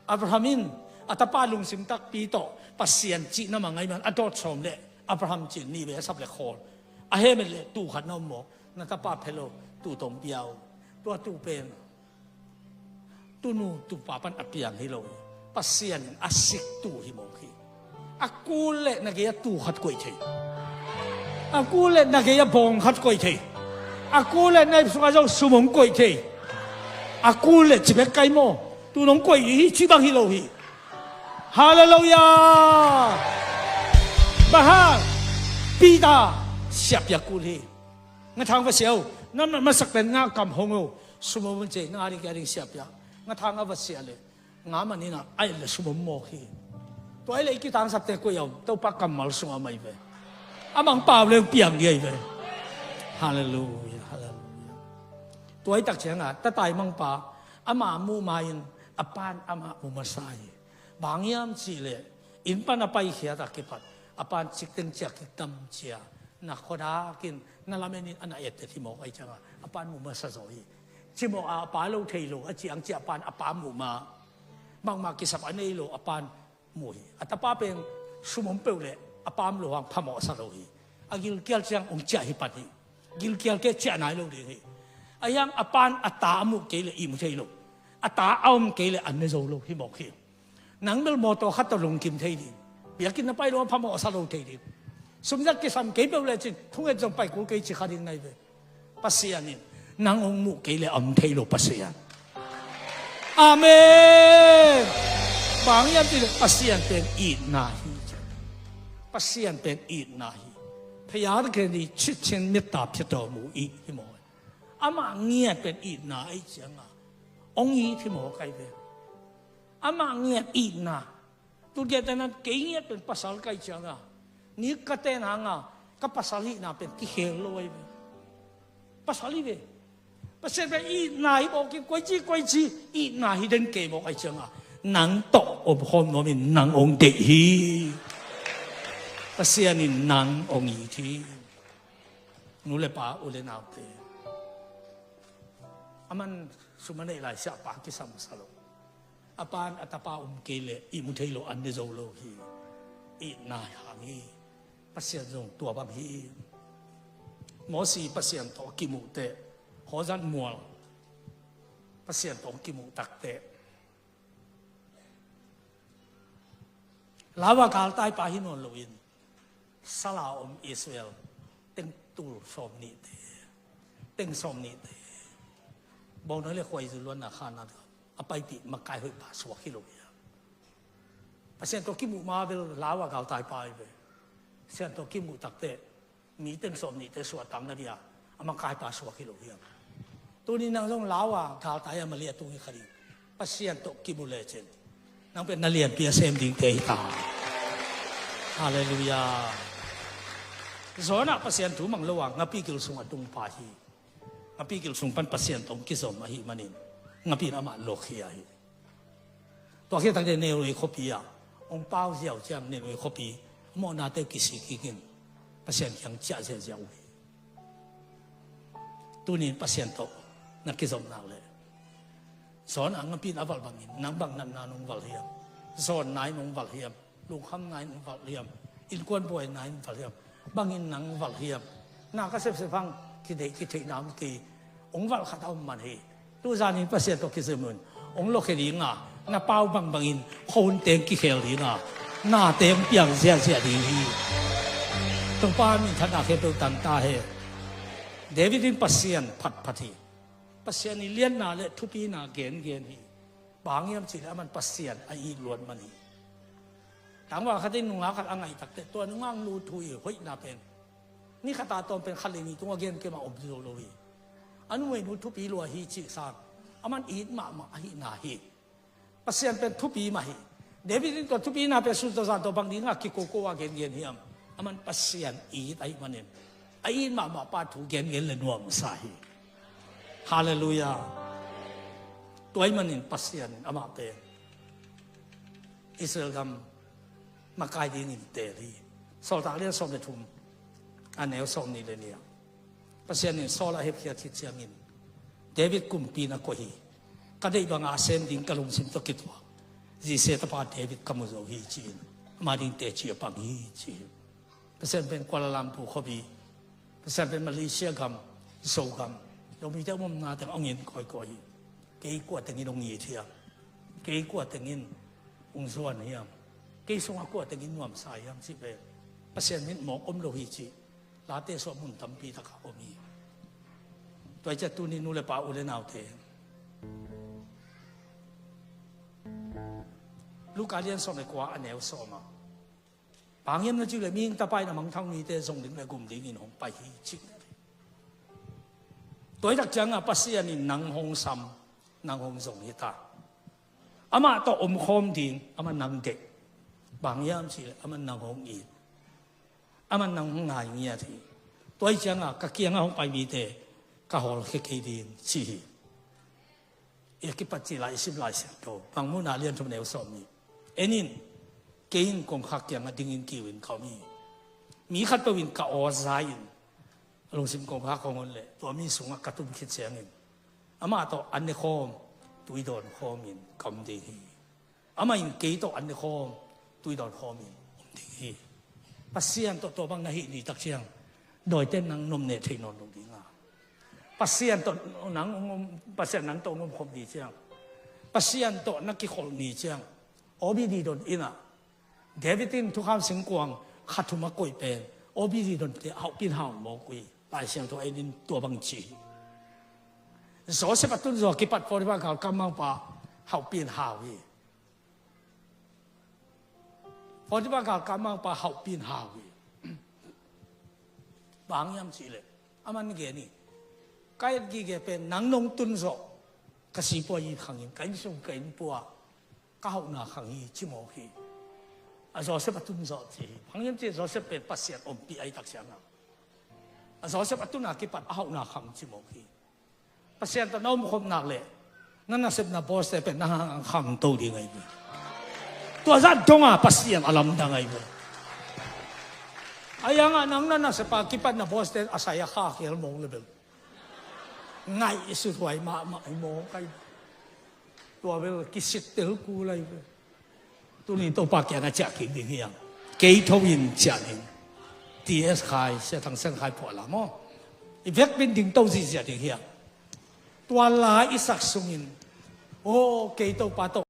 Abraham in a tapa lungsim takpi tawh Pasian cihna mah ngaih man a dawt sawm le Abraham cih nih vei a sap le khawl. A hemet le tuu khat na om maw? Na tapa phe lo, tuu tawh pia uh. Tua tuu pen tunu tupa pan a piang hi lo hi. Pasian in a sik tuu hi mawk hi. A kul le na gei a tuu khat koih thei. A kul le na gei a bawng khat koih thei. A kul le na ip sungah zong sum hong koih thei. A kul le ci bek kai maw? Tuu nong koih hi ci bang hi lo hi. Halleluiah. Bang hang? Peter siapia kul hi. Ngathang va sia o. Namnat masak pen nga kam hong o. Sum om un cei, nang a ding kei a ding siapia. Ngathang a va sia le nga man in a, a et le sum om mawk hi. Tua hi le i kitangsapte koi a om? Topa kammal sungah om ahi ve. Amah hong pau le hong piang ding ahi ve. Halleluiah, halleluiah. Tua i tak ciangah tatai mangpa ama muh ma-in a pan amah mu masa hi. Bang hang hiam cih leh inn pan a paikhiat a kipat a pan cikteng ciah kik tam cia, na khuadak in na lamen in a na ettet hi mawk ahi ciangah a pan mu masa zaw hi. Cimawh a a pa lo thei lo a ciang ciah pan a pa muh ma. Bangmah kisap a nei lo a pan mu hi. A tapa pen sum om peuh le a pa om lo hang phamawh sa lo hi. A gilkial ciang hong ciah hi pan hi. Gilkial kei ciah nai lo ding hi. A hiang a pan a ta a muh kei le ihmu thei lo. A ta a om kei le a ne zo lo hi mawk hi. Nang bel mawtaw khat tawh lungkim thei ding. Biakinn na pai lo a phamawh sa lo thei ding. Sumzat kisam kei peuh lecin thunget zong pai kul kei ci kha ding nai ve. Pasian in nang hong muh kei le a om thei lo Pasian. Amen. Bang hiam cih leh Pasian pen itna hi. Pasian pen itna hi. พระยาเจ้าเขียนดี ชิดเช่นเมตตาเพียรต่อหมู่อีก hi maw. Amah ngiat pen itna ahih ciangin hong it hi maw, ka hi ve. Amah ngiat itna. Tu gen ta nan, kei ngiat pen pasal ka hih ciangin, ni ka ten hangin ka pasal hihna pen kikhel lo ahi ve. Pasal hi ve. Pasian pen itna hi bawk hi. Koici koici itna hi den kei bawk ahih ciangin, nang tawh omkhawm nuam in, nang hong deih hi. Pasian in nang hong it hi. Nu le pa, u le naute, a man sum a neih lai siahpa kisam sa lo. A pa in a tapa om kei leh ihmu thei lo, an ne zo lo hi. Itna hang hi. Pasian zong tua bang hi. Mosi Pasian tawh kimuh teh, Horeb mual Pasian tawh kimuh tak teh, lau a galtai pa hi nawn loin, sal a om Israel teng tul sawm nihte, teng sawm nihte, bawngnawi le khuaizu luanna khanna a paipih makai hoih pa suak hi lo hi a. Pasian tawh kimuh ma bel lau a galtai pa hi ve. Pasian tawh kimuh tak teh, mi teng sawm nihte suahtakna dia a makai pa suak hi lo hiam? Tuni nang zong lau a galtai a mali a tung hi kha ding. Pasian tawh kimu lecin nang pen na lianpi a sem dingte hi ta. Halleluiah. Jonah Pasian thu mang lo a ngapi gil sung a tung pa hi. Ngapi gil sung pan Pasian tawh kizom ahih manin ngapi in amah luakhia hi. Tua khit tak teh Nineveh khuapi ah hong pau ziau ciang, Nineveh khuapi a mawhnate kisik kik in Pasian kiang ciah ziahziah uh hi. Tuni in Pasian tawh na kizom nak leh, Jonah ngapi in a valh bangin nang bang natna in hong valh hiam? Zawnna in hong valh hiam? Lungkhamna in hong valh hiam? Innkuan buaina in valh hiam? Bangin nang valh hiam? Na ka sepsep hang kideih kitheihna om kei. Hong valh khat a om man hi. Tu zanin Pasian tawh kizom un, hong luakhia ding a, na pau bangbangin khuahun teng kikhel ding a, nate hong piang ziahziah ding hi. Topa minthanna khempeuh tang ta hen. David in Pasian phatphat hi. Pasian i lianna le thupina gengen hi. Bang hiam cih leh aman Pasian a it luat man hi. Tangval khat in nungak khat a ngaih tak teh, tua nungak nu thu i hoihna pen ni khat a tawm pen khat le nih tungah gen kei mah om zo lo hi. A numeinu thupi lua hi cih sang, aman it mahmah ahihna hi. Pasian pen thupi mah hi. David in tua thupina pen sun tawh zan tawh bang dingin kikoko a gengen hiam? Aman Pasian it ahih manin, a it mahmah pa thu gengen le nuamsa hi. Halleluiah. Tua ahih manin Pasian in amah pen Israel gam makai dingin teel hi. Sawltak lian sawm le thum, a neu sawm nih le nih ah, Pasian in Saul a hepkhiat khit ciangin, David kumpi na koih hi. Ka deih banga a sem ding ka lungsim tawh kituak Jesse tapa David ka mu zo hi, ci-in ama ding teci a pang hi, ci hi. Pasian pen Kuala Lumpur khuapi, Pasian pen Malaysia gam, Zogam, Zomite a omna teng hong en kawikawi hi. Kei kua tengin hong it hiam? Kei kua tengin hong zuan hiam? Kei sungah kua tengin nuamsa hiam cih pen Pasian mit mawk om lo hi cih late suah mun tampi takah om hi. Tua hi ciah tuni nu le pa, u le naute, Luka lian sawm le kua, a neu sawm ah, bang hiam na cih leh mihing tapa in a mangthang mite zong ding le gum dingin hong pai hi, cih. Tua hi tak ciangin Pasian in nang hong sam, nang hong zong hi ta. Amah tawh omkhawm ding, aman nang deih. Bang hiam cih leh aman nang hong it, aman nang hong ngai ngiat hi. Tua hi ciangin ka kiangah hong pai mite ka hawlkhia kei ding, ci hi. I a kipat cih lai i sim Lai Siangtho, Mangmuhna lian thum, neu sawm nih. En in, kei in kongkhak kiangah dingin kiu in ka om hi. Mi khatpeuh in ka aw za in a lungsim kongkhak hong hon leh, tua mi sungah ka tum khit ciangin amah tawh an ne khawm, tui dawn khawm in ka om ding hi. Amah in kei tawh an ne khawm, tui dawn khawm in om ding hi. Pasian tawh tua bang na hih ni tak ciang, dawite nang nuam ne thei nawn lo ding a. Pasian tawh nang hong om, Pasian nang tawh hong omkhop ni ciang, Pasian tawh na kikholh ni ciang, O B D don inn ah David in thukham singkuang kha thum a koih pen O B D donte hauhpin haun mawk uh hi. Lai Siangtho en in tua bang ci hi. Joseph a tun zawh a kipat Potiphar galkap mangpa Hauhpi in hau hi. Potifar galkap mangpa hauhpi in hau hi. Bang hang hiam cih leh, aman gen hi. Ka et gige pen nang nong tun zawh, ka sipuazi khang in, ka innsung ka innpua, ka hauhna khang hi ci mawk hi. A Joseph a tun zawh ci hi. Bang hang hiam cih leh Joseph pen Pasian ompih a hi tak ciangin, a Joseph a tun a kipat a hauhna khang ci mawk hi. Pasian tawh na omkhop nak leh na nasepna bawste pen na hang khangto ding ahi ve. Tua zah dong a Pasian a lamdang ahi ve. Ahi hangin nang na nasep a kipat na bawste a sai a kha khel mawk leh bel ngaihsuthuai mahmah hi mawk ahi. Tua bel kisittel kul ahi ve. Tuni Topa kiangah ciah kik ding hi hang. Kei tho in ciah ding. T S Khai, Sia Thang Sian Khai phuah la maw, i vekpi in dingto ziahziah ding hi hang. Tua la i sak sungin, aw, kei Topa tawh